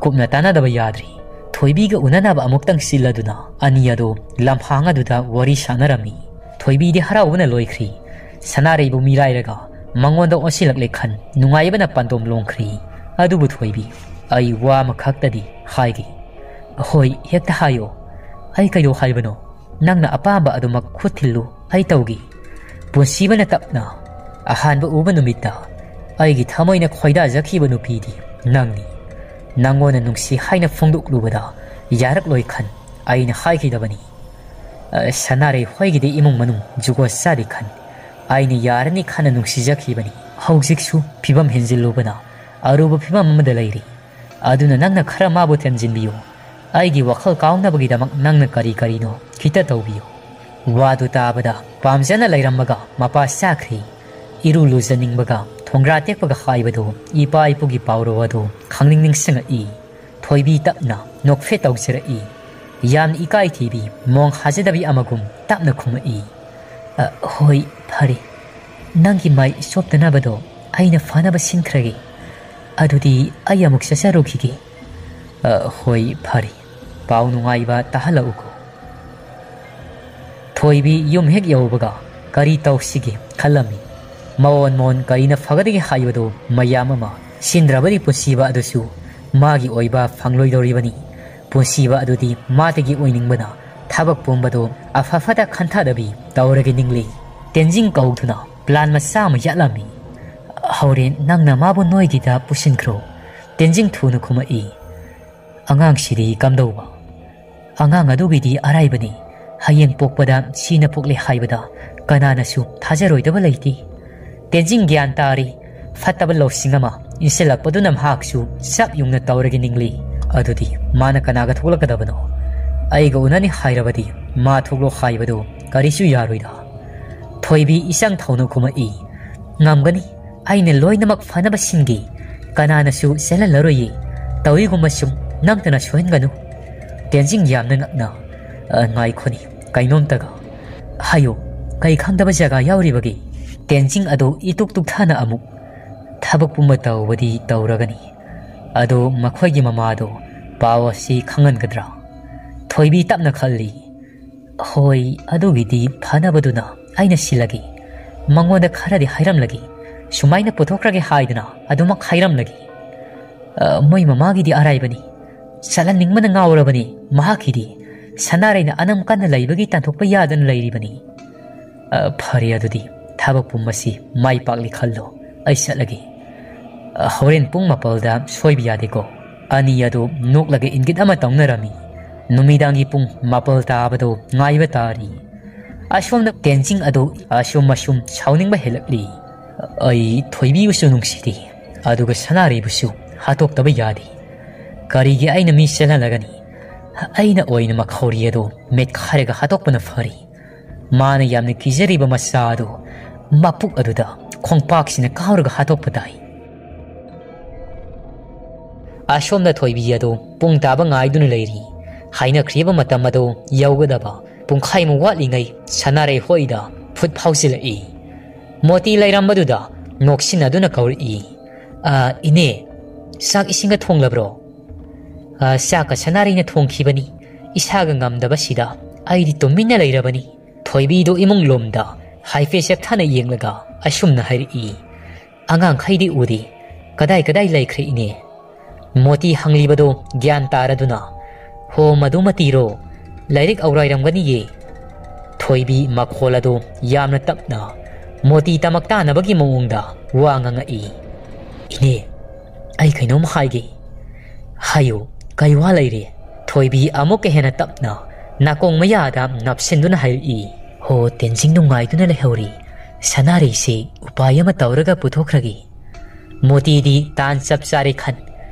ꯀꯨꯞꯅ ꯇꯥꯟꯅꯗꯕ ꯌꯥꯗ꯭ꯔꯤ꯫ ꯊꯣꯏꯕꯤꯒ ꯎꯅꯅꯕ ꯑꯃꯨꯛꯇꯪ ꯁꯤꯜꯂꯗꯨꯅ ꯑꯅꯤ ꯑꯗꯨ ꯂꯝꯍꯥꯡ ꯑꯗꯨꯗ ꯋꯥꯔꯤ ꯁꯥꯟꯅꯔꯝꯃꯤ꯫ ꯊꯣꯏꯕꯤꯗꯤ ꯍꯔꯥꯎꯕꯅ ꯂꯣꯏꯈ꯭ꯔꯤ꯫ ꯁꯅꯥꯔꯩꯕꯨ ꯃꯤꯔꯥꯏꯔꯒ ꯃꯉꯣꯟꯗ ꯑꯣꯟꯁꯤꯜꯂꯛꯂꯦ ꯈꯟ ꯅꯨꯡꯉꯥꯏꯕꯅ ꯄꯥꯟꯗꯣꯝ ꯂꯣꯡꯈ꯭ꯔꯤ꯫ ꯑꯗꯨꯕꯨ ꯊꯣꯏꯕꯤ, "ꯑꯩ ꯋꯥ ꯑꯃꯈꯛꯇꯗꯤ ꯍꯥꯏꯒꯦ꯫" "ꯍꯣꯏ, ꯍꯦꯛꯇ ꯍꯥꯏꯌꯣ꯫ ꯑꯩ ꯀꯩꯗꯧ ꯍꯥꯏꯕꯅꯣ? ꯅꯪꯅ ꯑꯄꯥꯝꯕ ꯑꯗꯨꯃꯛ ꯈꯨꯠ ꯊꯤꯜꯂꯨ, ꯑꯩ ꯇꯧꯒꯦ꯫" ꯄꯨꯟꯁꯤꯕꯅ ꯇꯞꯅ, "ꯑꯍꯥꯟꯕ ꯎꯕ ꯅꯨꯃꯤꯠꯇ ꯑꯩꯒꯤ ꯊꯃꯣꯏꯅ ꯈꯣꯏꯗꯥꯖꯈꯤꯕ ꯅꯨꯄꯤꯗꯤ ꯅꯪꯅꯤ꯫ ꯅꯪꯉꯣꯟꯗ ꯅꯨꯡꯁꯤ ꯍꯥꯏꯅ ꯐꯣꯡꯗꯣꯛꯂꯨꯕꯗ ꯌꯥꯔꯛꯂꯣꯏ ꯈꯟ ꯑꯩꯅ ꯍꯥꯏꯈꯤꯗꯕꯅꯤ꯫ ꯑ, ꯁꯅꯥꯔꯩ ꯍꯣꯏꯒꯤꯗꯤ ꯏꯃꯨꯡ ꯃꯅꯨꯡ ꯖꯨꯒꯣꯠ ꯆꯥꯗꯦ ꯈꯟ ꯑꯩꯅ ꯌꯥꯔꯅꯤ ꯈꯟꯅ ꯅꯨꯡꯁꯤꯖꯈꯤꯕꯅꯤ꯫ ꯍꯧꯖꯤꯛꯁꯨ ꯐꯤꯕꯝ ꯍꯦꯟꯖꯤꯜꯂꯨꯕꯅ ꯑꯔꯨꯕ ꯐꯤꯕꯝ ꯑꯃꯗ ꯂꯩꯔꯤ꯫ ꯑꯗꯨꯅ ꯅꯪꯅ ꯈꯔ ꯃꯥꯕꯨ ꯊꯦꯝꯖꯤꯟꯕꯤꯌꯨ꯫ ꯑꯩꯒꯤ ꯋꯥꯈꯜ ꯀꯥꯎꯅꯕꯒꯤꯗꯃꯛ ꯅꯪꯅ ꯀꯔꯤ ꯀꯔꯤꯅꯣ ꯈꯤꯇ ꯇꯧꯕꯤꯌꯨ꯫ ꯋꯥꯗꯨ ꯇꯥꯕꯗ ꯄꯥꯝꯖꯅ ꯂꯩꯔꯝꯃꯒ ꯃꯄꯥ ꯆꯥꯈ꯭ꯔꯦ꯫ ꯏꯔꯨ ꯂꯨꯖꯅꯤꯡꯕꯒ ꯊꯣꯡꯒ꯭ꯔꯥ ꯇꯦꯛꯄꯒ ꯍꯥꯏꯕꯗꯨ ꯏꯄꯥ ꯏꯄꯨꯒꯤ ꯄꯥꯎꯔꯧ ꯑꯗꯨ ꯈꯪꯅꯤꯡ ꯅꯤꯡꯁꯤꯡꯉꯛꯏ꯫ ꯊꯣꯏꯕꯤ ꯇꯞꯅ ꯅꯣꯛꯐꯦꯠ ꯇꯧꯖꯔꯛꯏ꯫ ꯌꯥꯝꯅ ꯏꯀꯥꯏ ꯊꯤꯕꯤ ꯃꯣꯡ ꯍꯥꯖꯗꯕꯤ ꯑꯃꯒꯨꯝ ꯇꯞꯅ ꯈꯨꯝꯃꯛꯏ꯫ "ꯑ, ꯍꯣꯏ, ꯐꯔꯦ꯫ ꯅꯪꯒꯤ ꯃꯥꯏ ꯆꯣꯞꯇꯅꯕꯗꯣ ꯑꯩꯅ ꯐꯅꯕ ꯁꯤꯟꯈ꯭ꯔꯒꯦ꯫ ꯑꯗꯨꯗꯤ ꯑꯩ ꯑꯃꯨꯛ ꯆꯠꯆꯔꯨꯈꯤꯒꯦ꯫" "ꯑ, ꯍꯣꯏ, ꯐꯔꯦ꯫ ꯄꯥꯎ ꯅꯨꯡꯉꯥꯏꯕ ꯇꯥꯍꯜꯂꯛꯎꯀꯣ꯫" ꯊꯣꯏꯕꯤ ꯌꯨꯝ ꯍꯦꯛ ꯌꯧꯕꯒ ꯀꯔꯤ ꯇꯧꯁꯤꯒꯦ ꯈꯜꯂꯝꯃꯤ꯫ ꯃꯑꯣꯟ ꯃꯑꯣꯟ ꯀꯔꯤꯅ ꯐꯒꯗꯒꯦ ꯍꯥꯏꯕꯗꯨ ꯃꯌꯥꯝ ꯑꯃ ꯁꯤꯟꯗ꯭ꯔꯕꯗꯤ ꯄꯨꯟꯁꯤꯕ ꯑꯗꯨꯁꯨ ꯃꯥꯒꯤ ꯑꯣꯏꯕ ꯐꯪꯂꯣꯏꯗꯧꯔꯤꯕꯅꯤ꯫ ꯄꯨꯟꯁꯤꯕ ꯑꯗꯨꯗꯤ ꯃꯥꯗꯒꯤ ꯑꯣꯏꯅꯤꯡꯕꯅ ꯊꯕꯛ ꯄꯨꯝꯕꯗꯨ ꯑꯐ ꯐꯠꯇ ꯈꯟꯊꯗꯕꯤ ꯇꯧꯔꯒꯦ ꯅꯤꯡꯂꯤ꯫ ꯇꯦꯟꯖꯤꯡ ꯀꯧꯗꯨꯅ ꯄ꯭ꯂꯥꯟ ꯃꯆꯥ ꯑꯃ ꯌꯥꯠꯂꯝꯃꯤ꯫ "ꯍꯣꯔꯦꯟ ꯅꯪꯅ ꯃꯥꯕꯨ ꯅꯣꯏꯒꯤꯗ ꯄꯨꯁꯤꯟꯈ꯭ꯔꯣ꯫" ꯇꯦꯟꯖꯤꯡ ꯊꯨꯅ ꯈꯨꯝꯃꯛꯏ꯫ "ꯑꯉꯥꯡꯁꯤꯗꯤ ꯀꯝꯗꯧꯕ?" "ꯑꯉꯥꯡ ꯑꯗꯨꯒꯤꯗꯤ ꯑꯔꯥꯏꯕꯅꯤ꯫ ꯍꯌꯦꯡ ꯄꯣꯛꯄꯗ ꯁꯤꯅ ꯄꯣꯛꯂꯦ ꯍꯥꯏꯕꯗ ꯀꯅꯥꯅꯁꯨ ꯊꯥꯖꯔꯣꯏꯗꯕ ꯂꯩꯇꯦ꯫" ꯇꯦꯟꯖꯤꯡ ꯒ꯭ꯌꯥꯟ ꯇꯥꯔꯤ꯫ ꯐꯠꯇꯕ ꯂꯧꯁꯤꯡ ꯑꯃ ꯏꯟꯁꯤꯜꯂꯛꯄꯗꯨꯅ ꯃꯍꯥꯛꯁꯨ ꯆꯞ ꯌꯨꯡꯅ ꯇꯧꯔꯒꯦ ꯅꯤꯡꯂꯤ꯫ ꯑꯗꯨꯗꯤ ꯃꯥꯅ ꯀꯅꯥꯒ ꯊꯣꯛꯂꯛꯀꯗꯕꯅꯣ? ꯑꯩꯒ ꯎꯅꯅꯤ ꯍꯥꯏꯔꯕꯗꯤ ꯃꯥ ꯊꯣꯛꯂꯣ ꯍꯥꯏꯕꯗꯨ ꯀꯔꯤꯁꯨ ꯌꯥꯔꯣꯏꯗ꯫ ꯊꯣꯏꯕꯤ ꯏꯆꯪ ꯊꯧꯅ ꯈꯨꯝꯃꯛꯏ꯫ "ꯉꯝꯒꯅꯤ꯫ ꯑꯩꯅ ꯂꯣꯏꯅꯃꯛ ꯐꯅꯕ ꯁꯤꯟꯒꯦ꯫ ꯀꯅꯥꯅꯁꯨ ꯆꯦꯜꯍꯜꯂꯔꯣꯏꯌꯦ꯫ ꯇꯧꯏꯒꯨꯝꯕ ꯁꯨꯝ ꯅꯪꯇꯅ ꯁꯣꯏꯍꯟꯒꯅꯨ꯫" ꯇꯦꯟꯖꯤꯡ ꯌꯥꯝꯅ ꯉꯛꯅ, "ꯑ, ꯉꯥꯏꯈꯣꯅꯤ, ꯀꯩꯅꯣꯝꯇꯒ ꯍꯥꯏꯌꯨ꯫ ꯀꯩ ꯈꯪꯗꯕ ꯖꯒꯥ ꯌꯥꯎꯔꯤꯕꯒꯦ?" ꯇꯦꯟꯖꯤꯡ ꯑꯗꯨ ꯏꯇꯨꯛ ꯇꯨꯛꯊꯥꯅ ꯑꯃꯨꯛ, "ꯊꯕꯛ ꯄꯨꯝꯕ ꯇꯧꯕꯗꯤ ꯇꯧꯔꯒꯅꯤ꯫ ꯑꯗꯣ ꯃꯈꯣꯏꯒꯤ ꯃꯃꯥꯗꯣ ꯄꯥꯎ ꯑꯁꯤ ꯈꯪꯍꯟꯒꯗ꯭ꯔꯥ?" ꯊꯣꯏꯕꯤ ꯇꯞꯅ ꯈꯜꯂꯤ꯫ "ꯍꯣꯏ, ꯑꯗꯨꯒꯤꯗꯤ ꯐꯅꯕꯗꯨꯅ ꯑꯩꯅ ꯁꯤꯜꯂꯒꯦ꯫ ꯃꯉꯣꯟꯗ ꯈꯔꯗꯤ ꯍꯥꯏꯔꯝꯂꯒꯦ꯫ ꯁꯨꯃꯥꯏꯅ ꯄꯨꯊꯣꯛꯈ꯭ꯔꯒꯦ ꯍꯥꯏꯗꯅ ꯑꯗꯨꯃꯛ ꯍꯥꯏꯔꯝꯂꯒꯦ꯫ ꯑ, ꯃꯣꯏ ꯃꯃꯥꯒꯤꯗꯤ ꯑꯔꯥꯏꯕꯅꯤ꯫ ꯆꯠꯍꯟꯅꯤꯡꯕꯅ ꯉꯥꯎꯔꯕꯅꯤ ꯃꯍꯥꯛꯀꯤꯗꯤ꯫ ꯁꯅꯥꯔꯩꯅ ꯑꯅꯝ ꯀꯟꯅ ꯂꯩꯕꯒꯤ ꯇꯥꯟꯊꯣꯛꯄ ꯌꯥꯗꯅ ꯂꯩꯔꯤꯕꯅꯤ꯫ ꯑ, ꯐꯔꯦ ꯑꯗꯨꯗꯤ, ꯊꯕꯛ ꯄꯨꯝꯕꯁꯤ ꯃꯥꯏ ꯄꯥꯛꯂꯤ ꯈꯜꯂꯣ꯫ ꯑꯩ ꯆꯠꯂꯒꯦ꯫ ꯑ, ꯍꯣꯔꯦꯟ ꯄꯨꯡ ꯃꯥꯄꯜꯗ ꯁꯣꯏꯕ ꯌꯥꯗꯦꯀꯣ?" ꯑꯅꯤ ꯑꯗꯨ ꯅꯣꯛꯂꯒ ꯏꯪꯒꯤꯠ ꯑꯃ ꯇꯧꯅꯔꯝꯃꯤ꯫ ꯅꯨꯃꯤꯗꯥꯡꯒꯤ ꯄꯨꯡ ꯃꯥꯄꯜ ꯇꯥꯕꯗꯨ ꯉꯥꯏꯕ ꯇꯥꯔꯤ꯫ ꯑꯁꯣꯝꯗ ꯇꯦꯟꯖꯤꯡ ꯑꯗꯨ ꯑꯁꯨꯝ ꯑꯁꯨꯝ ꯁꯥꯎꯅꯤꯡꯕ ꯍꯦꯜꯂꯛꯂꯤ꯫ "ꯑꯩ ꯊꯣꯏꯕꯤꯕꯨꯁꯨ ꯅꯨꯡꯁꯤꯗꯦ, ꯑꯗꯨꯒ ꯁꯅꯥꯔꯩꯕꯨꯁꯨ ꯍꯥꯠꯇꯣꯛꯇꯕ ꯌꯥꯗꯦ꯫ "ꯀꯔꯤꯒꯤ ꯑꯩꯅ ꯃꯤ ꯆꯦꯜꯍꯜꯂꯒꯅꯤ? ꯑꯩꯅ ꯑꯣꯏꯅ ꯃꯈꯧꯔꯤ ꯑꯗꯨ ꯃꯦꯠꯈꯥꯏꯔꯒ ꯍꯥꯠꯇꯣꯛꯄꯅ ꯐꯔꯤ꯫ ꯃꯥꯅ ꯌꯥꯝꯅ ꯀꯤꯖꯔꯤꯕ ꯃꯆꯥ ꯑꯗꯨ ꯃꯄꯨꯛ ꯑꯗꯨꯗ ꯈꯣꯡꯄꯥꯛꯁꯤꯅ ꯀꯥꯎꯔꯒ ꯍꯥꯠꯇꯣꯛꯄ ꯇꯥꯏ"꯫ ꯑꯁꯣꯝꯗ ꯊꯣꯏꯕꯤ ꯑꯗꯨ ꯄꯨꯡ ꯇꯥꯕ ꯉꯥꯏꯗꯨꯅ ꯂꯩꯔꯤ꯫ ꯍꯥꯏꯅꯈ꯭ꯔꯤꯕ ꯃꯇꯝ ꯑꯗꯨ ꯌꯧꯒꯗꯕ ꯄꯨꯡꯈꯥꯏꯃꯨꯛ ꯋꯥꯠꯂꯤꯉꯩ ꯁꯅꯥꯔꯩ ꯍꯣꯏꯗ ꯐꯨꯠ ꯐꯥꯎꯖꯤꯜꯂꯛꯏ꯫ ꯃꯣꯇꯤ ꯂꯩꯔꯝꯕꯗꯨꯗ ꯅꯣꯛꯁꯤꯟꯅꯗꯨꯅ ꯀꯧꯔꯛꯏ, "ꯑ, ꯏꯅꯦ, ꯆꯥꯛ ꯏꯁꯤꯡꯒ ꯊꯣꯡꯂꯕ꯭ꯔꯣ?" "ꯑ, ꯆꯥꯛꯀ ꯁꯅꯥꯔꯩꯅ ꯊꯣꯡꯈꯤꯕꯅꯤ꯫ ꯏꯁꯥꯒ ꯉꯝꯗꯕꯁꯤꯗ ꯑꯩꯗꯤ ꯇꯨꯃꯤꯟꯅ ꯂꯩꯔꯕꯅꯤ"꯫ ꯊꯣꯏꯕꯤꯗꯨ ꯏꯃꯨꯡ ꯂꯣꯝꯗ ꯍꯥꯏꯐꯦꯠ ꯆꯦꯞꯊꯅ ꯌꯦꯡꯂꯒ ꯑꯁꯨꯝꯅ ꯍꯥꯏꯔꯛꯏ, "ꯑꯉꯥꯡꯈꯩꯗꯤ ꯎꯗꯦ꯫ ꯀꯗꯥꯏ ꯀꯗꯥꯏ ꯂꯩꯈ꯭ꯔꯦ ꯏꯅꯦ?" ꯃꯣꯇꯤ ꯍꯪꯂꯤꯕꯗꯨ ꯒ꯭ꯌꯥꯟ ꯇꯥꯔꯗꯨꯅ, "ꯍꯣ, ꯃꯗꯨ ꯃꯇꯤꯔꯣ? ꯂꯥꯏꯔꯤꯛ ꯑꯧꯔꯥꯏꯔꯝꯒꯅꯤꯌꯦ"꯫ ꯊꯣꯏꯕꯤ ꯃꯈꯣꯜ ꯑꯗꯨ ꯌꯥꯝꯅ ꯇꯞꯅ, ꯃꯣꯇꯤ ꯇꯃꯛ ꯇꯥꯅꯕꯒꯤ ꯃꯑꯣꯡꯗ ꯋꯥ ꯉꯥꯡꯉꯛꯏ꯫ "ꯏꯅꯦ, ꯑꯩ ꯀꯩꯅꯣꯝ ꯍꯥꯏꯒꯦ"꯫ "ꯍꯥꯏꯌꯨ, ꯀꯩ ꯋꯥ ꯂꯩꯔꯦ?" ꯊꯣꯏꯕꯤ ꯑꯃꯨꯛꯀ ꯍꯦꯟꯅ ꯇꯞꯅ ꯅꯥꯀꯣꯡ ꯃꯌꯥꯗ ꯅꯞꯁꯤꯟꯗꯨꯅ ꯍꯥꯏꯔꯛꯏ꯫ "ꯍꯣ, ꯇꯦꯟꯖꯤꯡ ꯅꯨꯡꯉꯥꯏꯗꯨꯅ ꯂꯩꯍꯧꯔꯤ꯫ ꯁꯅꯥꯔꯩꯁꯤ ꯎꯄꯥꯏ ꯑꯃ ꯇꯧꯔꯒ ꯄꯨꯊꯣꯛꯈ꯭ꯔꯒꯦ"꯫ ꯃꯣꯇꯤꯗꯤ ꯇꯥꯟ ꯆꯞ ꯆꯥꯔꯦ ꯈꯟ,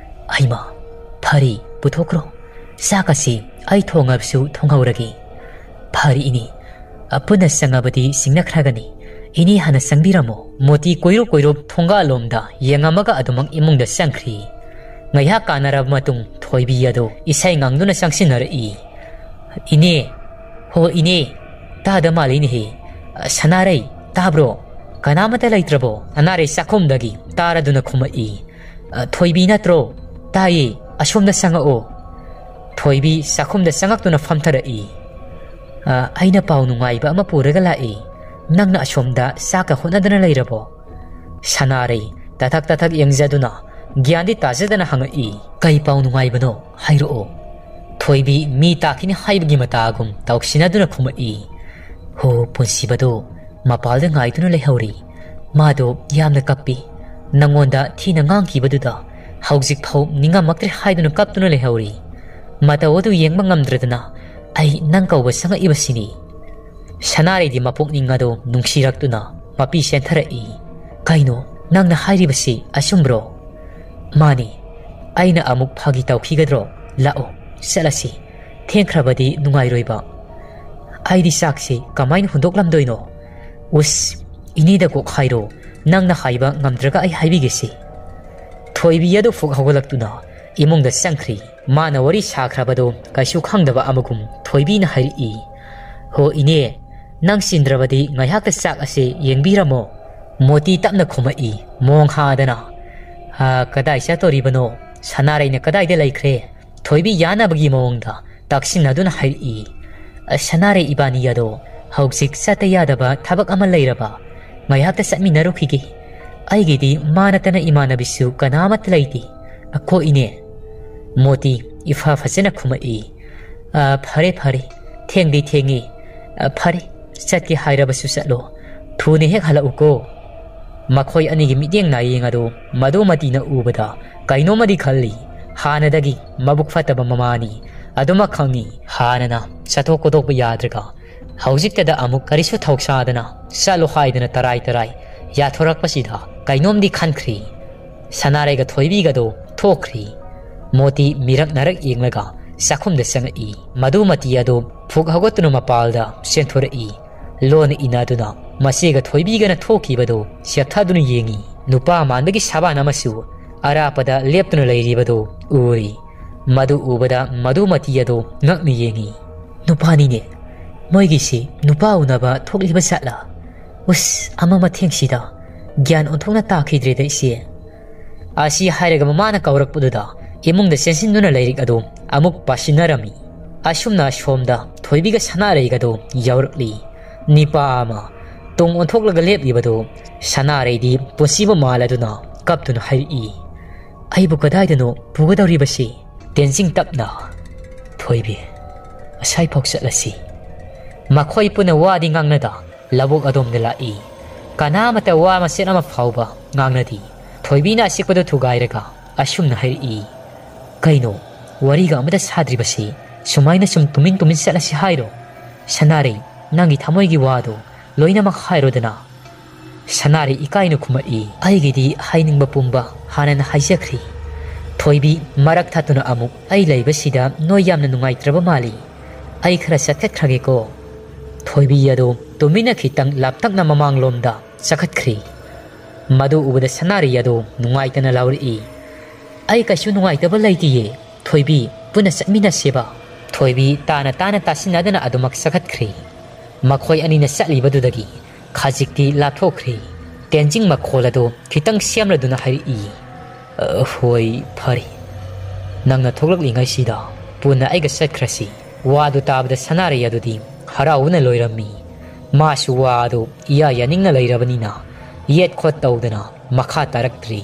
"ꯍꯩꯃꯥ, ꯐꯔꯦ, ꯄꯨꯊꯣꯛꯈ꯭ꯔꯣ꯫ ꯆꯥꯛ ꯑꯁꯤ ꯑꯩ ꯊꯣꯡꯉꯕꯁꯨ ꯊꯣꯡꯍꯧꯔꯒꯦ"꯫ "ꯐꯔꯦ ꯏꯅꯦ, ꯑ, ꯄꯨꯟꯅ ꯆꯪꯉꯕꯗꯤ ꯁꯤꯡꯅꯈ꯭ꯔꯒꯅꯤ꯫ ꯏꯅꯦ ꯍꯥꯟꯅ ꯆꯪꯕꯤꯔꯝꯃꯣ"꯫ ꯃꯣꯇꯤ ꯀꯣꯏꯔꯨ ꯀꯣꯏꯔꯨꯞ ꯊꯣꯡꯒꯥꯜꯂꯣꯝꯗ ꯌꯦꯡꯉꯝꯃꯒ ꯑꯗꯨꯃꯛ ꯏꯃꯨꯡꯗ ꯆꯪꯈ꯭ꯔꯤ꯫ ꯉꯥꯏꯍꯥꯛ ꯀꯥꯟꯅꯔꯕ ꯃꯇꯨꯡ ꯊꯣꯏꯕꯤ ꯑꯗꯨ ꯏꯁꯩ ꯉꯪꯗꯨꯅ ꯆꯪꯁꯤꯟꯅꯔꯛꯏ꯫ "ꯏꯅꯦ, ꯍꯣ ꯏꯅꯦ, ꯇꯥꯗ ꯃꯥꯜꯂꯤꯅꯦꯍꯦ꯫ ꯑ, ꯁꯅꯥꯔꯩ, ꯇꯥꯕ꯭ꯔꯣ? ꯀꯅꯥꯃꯠꯇ ꯂꯩꯇ꯭ꯔꯕꯣ?" ꯁꯅꯥꯔꯩ ꯆꯥꯛꯈꯨꯝꯗꯒꯤ ꯇꯥꯔꯗꯨꯅ ꯈꯨꯝꯃꯛꯏ꯫ "ꯑ, ꯊꯣꯏꯕꯤ ꯅꯠꯇ꯭ꯔꯣ? ꯇꯥꯏꯌꯦ, ꯑꯁꯣꯝꯗ ꯆꯪꯉꯛꯑꯣ"꯫ ꯊꯣꯏꯕꯤ ꯆꯥꯛꯈꯨꯝꯗ ꯆꯪꯉꯛꯇꯨꯅ ꯐꯝꯊꯔꯛꯏ꯫ "ꯑ, ꯑꯩꯅ ꯄꯥꯎ ꯅꯨꯡꯉꯥꯏꯕ ꯑꯃ ꯄꯨꯔꯒ ꯂꯥꯛꯏ꯫ ꯅꯪꯅ ꯑꯁꯣꯝꯗ ꯆꯥꯛꯀ ꯍꯣꯠꯅꯗꯅ ꯂꯩꯔꯕꯣ?" ꯁꯅꯥꯔꯩ ꯇꯊꯛ ꯇꯊꯛ ꯌꯦꯡꯖꯗꯨꯅ ꯒ꯭ꯌꯥꯟꯗꯤ ꯇꯥꯖꯗꯅ ꯍꯪꯉꯛꯏ꯫ "ꯀꯩ ꯄꯥꯎ ꯅꯨꯡꯉꯥꯏꯕꯅꯣ? ꯍꯥꯏꯔꯛꯑꯣ"꯫ ꯊꯣꯏꯕꯤ ꯃꯤ ꯇꯥꯈꯤꯅꯤ ꯍꯥꯏꯕꯒꯤ ꯃꯇꯥꯒꯨꯝ ꯇꯥꯎꯁꯤꯟꯅꯗꯨꯅ ꯈꯨꯝꯃꯛꯏ꯫ "ꯍꯣ, ꯄꯨꯟꯁꯤꯕꯗꯣ ꯃꯄꯥꯜꯗ ꯉꯥꯏꯗꯨꯅ ꯂꯩꯍꯧꯔꯤ꯫ ꯃꯥꯗꯣ ꯌꯥꯝꯅ ꯀꯞꯄꯤ꯫ ꯅꯪꯉꯣꯟꯗ ꯊꯤꯅ ꯉꯥꯡꯈꯤꯕꯗꯨꯗ ꯍꯧꯖꯤꯛ ꯐꯥꯎ ꯅꯤꯡꯉꯝꯃꯛꯇ꯭ꯔꯦ ꯍꯥꯏꯗꯨꯅ ꯀꯞꯇꯨꯅ ꯂꯩꯍꯧꯔꯤ꯫ ꯃꯇꯧ ꯑꯗꯨ ꯌꯦꯡꯕ ꯉꯝꯗ꯭ꯔꯗꯅ ꯑꯩ ꯅꯪ ꯀꯧꯕ ꯆꯪꯉꯛꯏꯕꯁꯤꯅꯤ"꯫ ꯁꯅꯥꯔꯩꯗꯤ ꯃꯄꯨꯛꯅꯤꯡ ꯑꯗꯨ ꯅꯨꯡꯁꯤꯔꯛꯇꯨꯅ ꯃꯄꯤ ꯆꯦꯟꯊꯔꯛꯏ꯫ "ꯀꯩꯅꯣ ꯅꯪꯅ ꯍꯥꯏꯔꯤꯕꯁꯤ ꯑꯆꯨꯝꯕ꯭ꯔꯣ?" "ꯃꯥꯅꯤ"꯫ ꯑꯩꯅ ꯑꯃꯨꯛ ꯐꯥꯒꯤ ꯇꯧꯈꯤꯒꯗ꯭ꯔꯣ? "ꯂꯥꯛꯑꯣ, ꯆꯠꯂꯁꯤ꯫ ꯊꯦꯡꯈ꯭ꯔꯕꯗꯤ ꯅꯨꯡꯉꯥꯏꯔꯣꯏꯕ꯫ ꯑꯩꯗꯤ ꯆꯥꯛꯁꯤ ꯀꯃꯥꯏꯅ ꯍꯨꯟꯗꯣꯛꯂꯝꯗꯣꯏꯅꯣ?" "ꯎꯁ, ꯏꯅꯦꯗ ꯀꯣꯛ ꯍꯥꯏꯔꯣ, ꯅꯪꯅ ꯍꯥꯏꯕ ꯉꯝꯗ꯭ꯔꯒ ꯑꯩ ꯍꯥꯏꯕꯤꯒꯦꯁꯤ꯫" ꯊꯣꯏꯕꯤ ꯑꯗꯨ ꯐꯨꯛ ꯍꯧꯒꯠꯂꯛꯇꯨꯅ ꯏꯃꯨꯡꯗ ꯆꯪꯈ꯭ꯔꯤ꯫ ꯃꯥꯅ ꯋꯥꯔꯤ ꯁꯥꯈ꯭ꯔꯕꯗꯣ ꯀꯩꯁꯨ ꯈꯪꯗꯕ ꯑꯃꯒꯨꯝ ꯊꯣꯏꯕꯤꯅ ꯍꯥꯏꯔꯛꯏ꯫ "ꯍꯣ ꯏꯅꯦ, ꯅꯪ ꯆꯤꯟꯗ꯭ꯔꯕꯗꯤ ꯉꯥꯏꯍꯥꯛꯇ ꯆꯥꯛ ꯑꯁꯦ ꯌꯦꯡꯕꯤꯔꯝꯃꯣ꯫" ꯃꯣꯇꯤ ꯇꯞꯅ ꯈꯨꯝꯃꯛꯏ, ꯃꯣꯡ ꯍꯥꯗꯅ꯫ "ꯑ, ꯀꯗꯥꯏ ꯆꯠꯇꯣꯔꯤꯕꯅꯣ? ꯁꯅꯥꯔꯩꯅ ꯀꯗꯥꯏꯗ ꯂꯩꯈ꯭ꯔꯦ?" ꯊꯣꯏꯕꯤ ꯌꯥꯅꯕꯒꯤ ꯃꯑꯣꯡꯗ ꯇꯛꯁꯤꯟꯅꯗꯨꯅ ꯍꯥꯏꯔꯛꯏ꯫ "ꯑ, ꯁꯅꯥꯔꯩ ꯏꯕꯥꯅꯤ ꯑꯗꯣ ꯍꯧꯖꯤꯛ ꯆꯠꯇ ꯌꯥꯗꯕ ꯊꯕꯛ ꯑꯃ ꯂꯩꯔꯕ ꯉꯥꯏꯍꯥꯛꯇ ꯆꯠꯃꯤꯟꯅꯔꯨꯈꯤꯒꯦ꯫ ꯑꯩꯒꯤꯗꯤ ꯃꯥ ꯅꯠꯇꯅ ꯏꯃꯥꯟꯅꯕꯤꯁꯨ ꯀꯅꯥꯃꯠꯇ ꯂꯩꯇꯦ꯫ ꯑꯀꯣ ꯏꯅꯦ꯫" ꯃꯣꯇꯤ ꯏꯐ ꯐꯖꯅ ꯈꯨꯝꯃꯛꯏ꯫ "ꯑ, ꯐꯔꯦ ꯐꯔꯦ, ꯊꯦꯡꯗꯤ ꯊꯦꯡꯉꯤ꯫ ꯑ, ꯐꯔꯦ, ꯆꯠꯀꯦ ꯍꯥꯏꯔꯕꯁꯨ ꯆꯠꯂꯣ꯫ ꯊꯨꯅ ꯍꯦꯛ ꯍꯜꯂꯛꯎꯀꯣ꯫" ꯃꯈꯣꯏ ꯑꯅꯤꯒꯤ ꯃꯤꯠꯌꯦꯡ ꯅꯥꯌꯦꯡ ꯑꯗꯨ ꯃꯗꯨꯃꯇꯤꯅ ꯎꯕꯗ ꯀꯩꯅꯣꯝꯃꯗꯤ ꯈꯜꯂꯤ꯫ ꯍꯥꯟꯅꯗꯒꯤ ꯃꯕꯨꯛ ꯐꯠꯇꯕ ꯃꯃꯥꯅꯤ꯫ ꯑꯗꯨꯃꯛ ꯈꯪꯉꯤ, ꯍꯥꯟꯅꯅ ꯆꯠꯊꯣꯛ ꯈꯣꯠꯇꯣꯛꯄ ꯌꯥꯗ꯭ꯔꯒ ꯍꯧꯖꯤꯛꯇꯗ ꯑꯃꯨꯛ ꯀꯔꯤꯁꯨ ꯊꯧꯁꯥꯗꯅ ꯆꯠꯂꯣ ꯍꯥꯏꯗꯅ ꯇꯔꯥꯏ ꯇꯔꯥꯏ ꯌꯥꯊꯣꯔꯛꯄꯁꯤꯗ ꯀꯩꯅꯣꯝꯗꯤ ꯈꯟꯈ꯭ꯔꯤ꯫ ꯁꯅꯥꯔꯩꯒ ꯊꯣꯏꯕꯤꯒꯗꯣ ꯊꯣꯛꯈ꯭ꯔꯤ꯫ ꯃꯣꯇꯤ ꯃꯤꯔꯛ ꯅꯥꯔꯛ ꯌꯦꯡꯂꯒ ꯆꯥꯛꯈꯨꯝꯗ ꯆꯪꯉꯛꯏ꯫ ꯃꯗꯨꯃꯇꯤ ꯑꯗꯨ ꯐꯨꯛ ꯍꯧꯒꯠꯇꯨꯅ ꯃꯄꯥꯜꯗ ꯆꯦꯟꯊꯣꯔꯛꯏ꯫ ꯂꯣꯟꯅ ꯏꯅꯗꯨꯅ ꯃꯆꯦꯒ ꯊꯣꯏꯕꯤꯒꯅ ꯊꯣꯛꯈꯤꯕꯗꯨ ꯁꯦꯞꯊꯗꯨꯅ ꯌꯦꯡꯉꯤ꯫ ꯅꯨꯄꯥ ꯃꯥꯟꯕꯒꯤ ꯁꯕꯥꯟ ꯑꯃꯁꯨ ꯑꯔꯥꯞꯄꯗ ꯂꯦꯞꯇꯨꯅ ꯂꯩꯔꯤꯕꯗꯨ ꯎꯔꯤ꯫ ꯃꯗꯨ ꯎꯕꯗ ꯃꯗꯨꯃꯇꯤ ꯑꯗꯨ ꯉꯛꯅ ꯌꯦꯡꯉꯤ꯫ "ꯅꯨꯄꯥꯅꯤꯅꯦ, ꯃꯣꯏꯒꯤꯁꯤ ꯅꯨꯄꯥ ꯎꯅꯕ ꯊꯣꯛꯂꯤꯕ ꯖꯥꯠꯂꯥ? ꯎꯁ, ꯑꯃ ꯃꯊꯦꯡꯁꯤꯗ ꯒ꯭ꯌꯥꯟ ꯑꯣꯟꯊꯣꯛꯅ ꯇꯥꯈꯤꯗ꯭ꯔꯦꯗ ꯏꯆꯦ꯫" ꯑꯁꯤ ꯍꯥꯏꯔꯒ ꯃꯃꯥꯅ ꯀꯧꯔꯛꯄꯗꯨꯗ ꯏꯃꯨꯡꯗ ꯆꯦꯟꯁꯤꯟꯗꯨꯅ ꯂꯥꯏꯔꯤꯛ ꯑꯗꯨ ꯑꯃꯨꯛ ꯄꯥꯁꯤꯟꯅꯔꯝꯃꯤ꯫ ꯑꯁꯨꯝꯅ ꯑꯁꯣꯝꯗ ꯊꯣꯏꯕꯤꯒ ꯁꯅꯥꯔꯩꯒꯗꯣ ꯌꯥꯎꯔꯛꯂꯤ꯫ ꯅꯤꯄꯥ ꯑꯃ ꯇꯨꯡ ꯑꯣꯟꯊꯣꯛꯂꯒ ꯂꯦꯞꯂꯤꯕꯗꯨ ꯁꯅꯥꯔꯩꯗꯤ ꯄꯨꯟꯁꯤꯕꯨ ꯃꯥꯜꯂꯗꯨꯅ ꯀꯞꯇꯨꯅ ꯍꯥꯏꯔꯛꯏ, "ꯑꯩꯕꯨ ꯀꯗꯥꯏꯗꯅꯣ ꯄꯨꯒꯗꯧꯔꯤꯕꯁꯤ?" ꯇꯦꯟꯖꯤꯡ ꯇꯞꯅ, "ꯊꯣꯏꯕꯤ, ꯑꯁꯥꯏꯐꯥꯎ ꯆꯠꯂꯁꯤ꯫" ꯃꯈꯣꯏ ꯄꯨꯟꯅ ꯋꯥꯗꯤ ꯉꯥꯡꯅꯗ ꯂꯧꯕꯨꯛ ꯑꯗꯣꯝꯗ ꯂꯥꯛꯏ꯫ ꯀꯅꯥꯃꯠꯇ ꯋꯥ ꯃꯆꯦꯠ ꯑꯃ ꯐꯥꯎꯕ ꯉꯥꯡꯅꯗꯦ꯫ ꯊꯣꯏꯕꯤꯅ ꯑꯆꯤꯛꯄꯗꯨ ꯊꯨꯒꯥꯏꯔꯒ ꯑꯁꯨꯝꯅ ꯍꯥꯏꯔꯛꯏ, "ꯀꯩꯅꯣ, ꯋꯥꯔꯤꯒ ꯑꯃꯇ ꯁꯥꯗ꯭ꯔꯤꯕꯁꯤ ꯁꯨꯃꯥꯏꯅ ꯁꯨꯝ ꯇꯨꯃꯤꯟ ꯇꯨꯃꯤꯟ ꯆꯠꯂꯁꯤ ꯍꯥꯏꯔꯣ? ꯁꯅꯥꯔꯩ, ꯅꯪꯒꯤ ꯊꯃꯣꯏꯒꯤ ꯋꯥꯗꯣ ꯂꯣꯏꯅꯃꯛ ꯍꯥꯏꯔꯣꯗꯅ꯫" ꯁꯅꯥꯔꯩ ꯏꯀꯥꯏꯅ ꯈꯨꯝꯃꯛꯏ, "ꯑꯩꯒꯤꯗꯤ ꯍꯥꯏꯅꯤꯡꯕ ꯄꯨꯝꯕ ꯍꯥꯟꯅꯅ ꯍꯥꯏꯖꯈ꯭ꯔꯦ꯫ ꯊꯣꯏꯕꯤ ꯃꯔꯛ ꯊꯠꯇꯨꯅ ꯑꯃꯨꯛ, "ꯑꯩ ꯂꯩꯕꯁꯤꯗ ꯅꯣꯏ ꯌꯥꯝꯅ ꯅꯨꯡꯉꯥꯏꯇ꯭ꯔꯕ ꯃꯥꯜꯂꯤ꯫ ꯑꯩ ꯈꯔ ꯆꯠꯈꯠꯈ꯭ꯔꯒꯦꯀꯣ꯫" ꯊꯣꯏꯕꯤ ꯑꯗꯨ ꯇꯨꯃꯤꯟꯅ ꯈꯤꯇꯪ ꯂꯥꯞꯇꯛꯅ ꯃꯃꯥꯡꯂꯣꯝꯗ ꯆꯈꯠꯈ꯭ꯔꯤ꯫ ꯃꯗꯨ ꯎꯕꯗ ꯁꯅꯥꯔꯩ ꯑꯗꯨ ꯅꯨꯡꯉꯥꯏꯇꯅ ꯂꯥꯎꯔꯛꯏ, "ꯑꯩ ꯀꯩꯁꯨ ꯅꯨꯡꯉꯥꯏꯇꯕ ꯂꯩꯇꯤꯌꯦ꯫ ꯊꯣꯏꯕꯤ, ꯄꯨꯟꯅ ꯆꯠꯃꯤꯟꯅꯁꯦꯕ꯫" ꯊꯣꯏꯕꯤ ꯇꯥꯅ ꯇꯥꯅ ꯇꯥꯁꯤꯟꯅꯗꯅ ꯑꯗꯨꯃꯛ ꯆꯈꯠꯈ꯭ꯔꯤ꯫ ꯃꯈꯣꯏ ꯑꯅꯤꯅ ꯆꯠꯂꯤꯕꯗꯨꯗꯒꯤ ꯈꯖꯤꯛꯇꯤ ꯂꯥꯞꯊꯣꯛꯈ꯭ꯔꯤ꯫ ꯇꯦꯟꯖꯤꯡ ꯃꯈꯣꯜ ꯑꯗꯨ ꯈꯤꯇꯪ ꯁꯦꯝꯂꯗꯨꯅ ꯍꯥꯏꯔꯛꯏ, "ꯑ, ꯍꯣꯏ, ꯐꯔꯦ꯫ ꯅꯪꯅ ꯊꯣꯛꯂꯛꯂꯤꯉꯩꯁꯤꯗ ꯄꯨꯟꯅ ꯑꯩꯒ ꯆꯠꯈ꯭ꯔꯁꯤ꯫" ꯋꯥꯗꯨ ꯇꯥꯕꯗ ꯁꯅꯥꯔꯩ ꯑꯗꯨꯗꯤ ꯍꯔꯥꯎꯕꯅ ꯂꯣꯏꯔꯝꯃꯤ꯫ ꯃꯥꯁꯨ ꯋꯥ ꯑꯗꯨ ꯏꯌꯥ ꯌꯥꯅꯤꯡꯅ ꯂꯩꯔꯕꯅꯤꯅ ꯌꯦꯠ ꯈꯣꯠ ꯇꯧꯗꯅ ꯃꯈꯥ ꯇꯥꯔꯛꯇ꯭ꯔꯤ꯫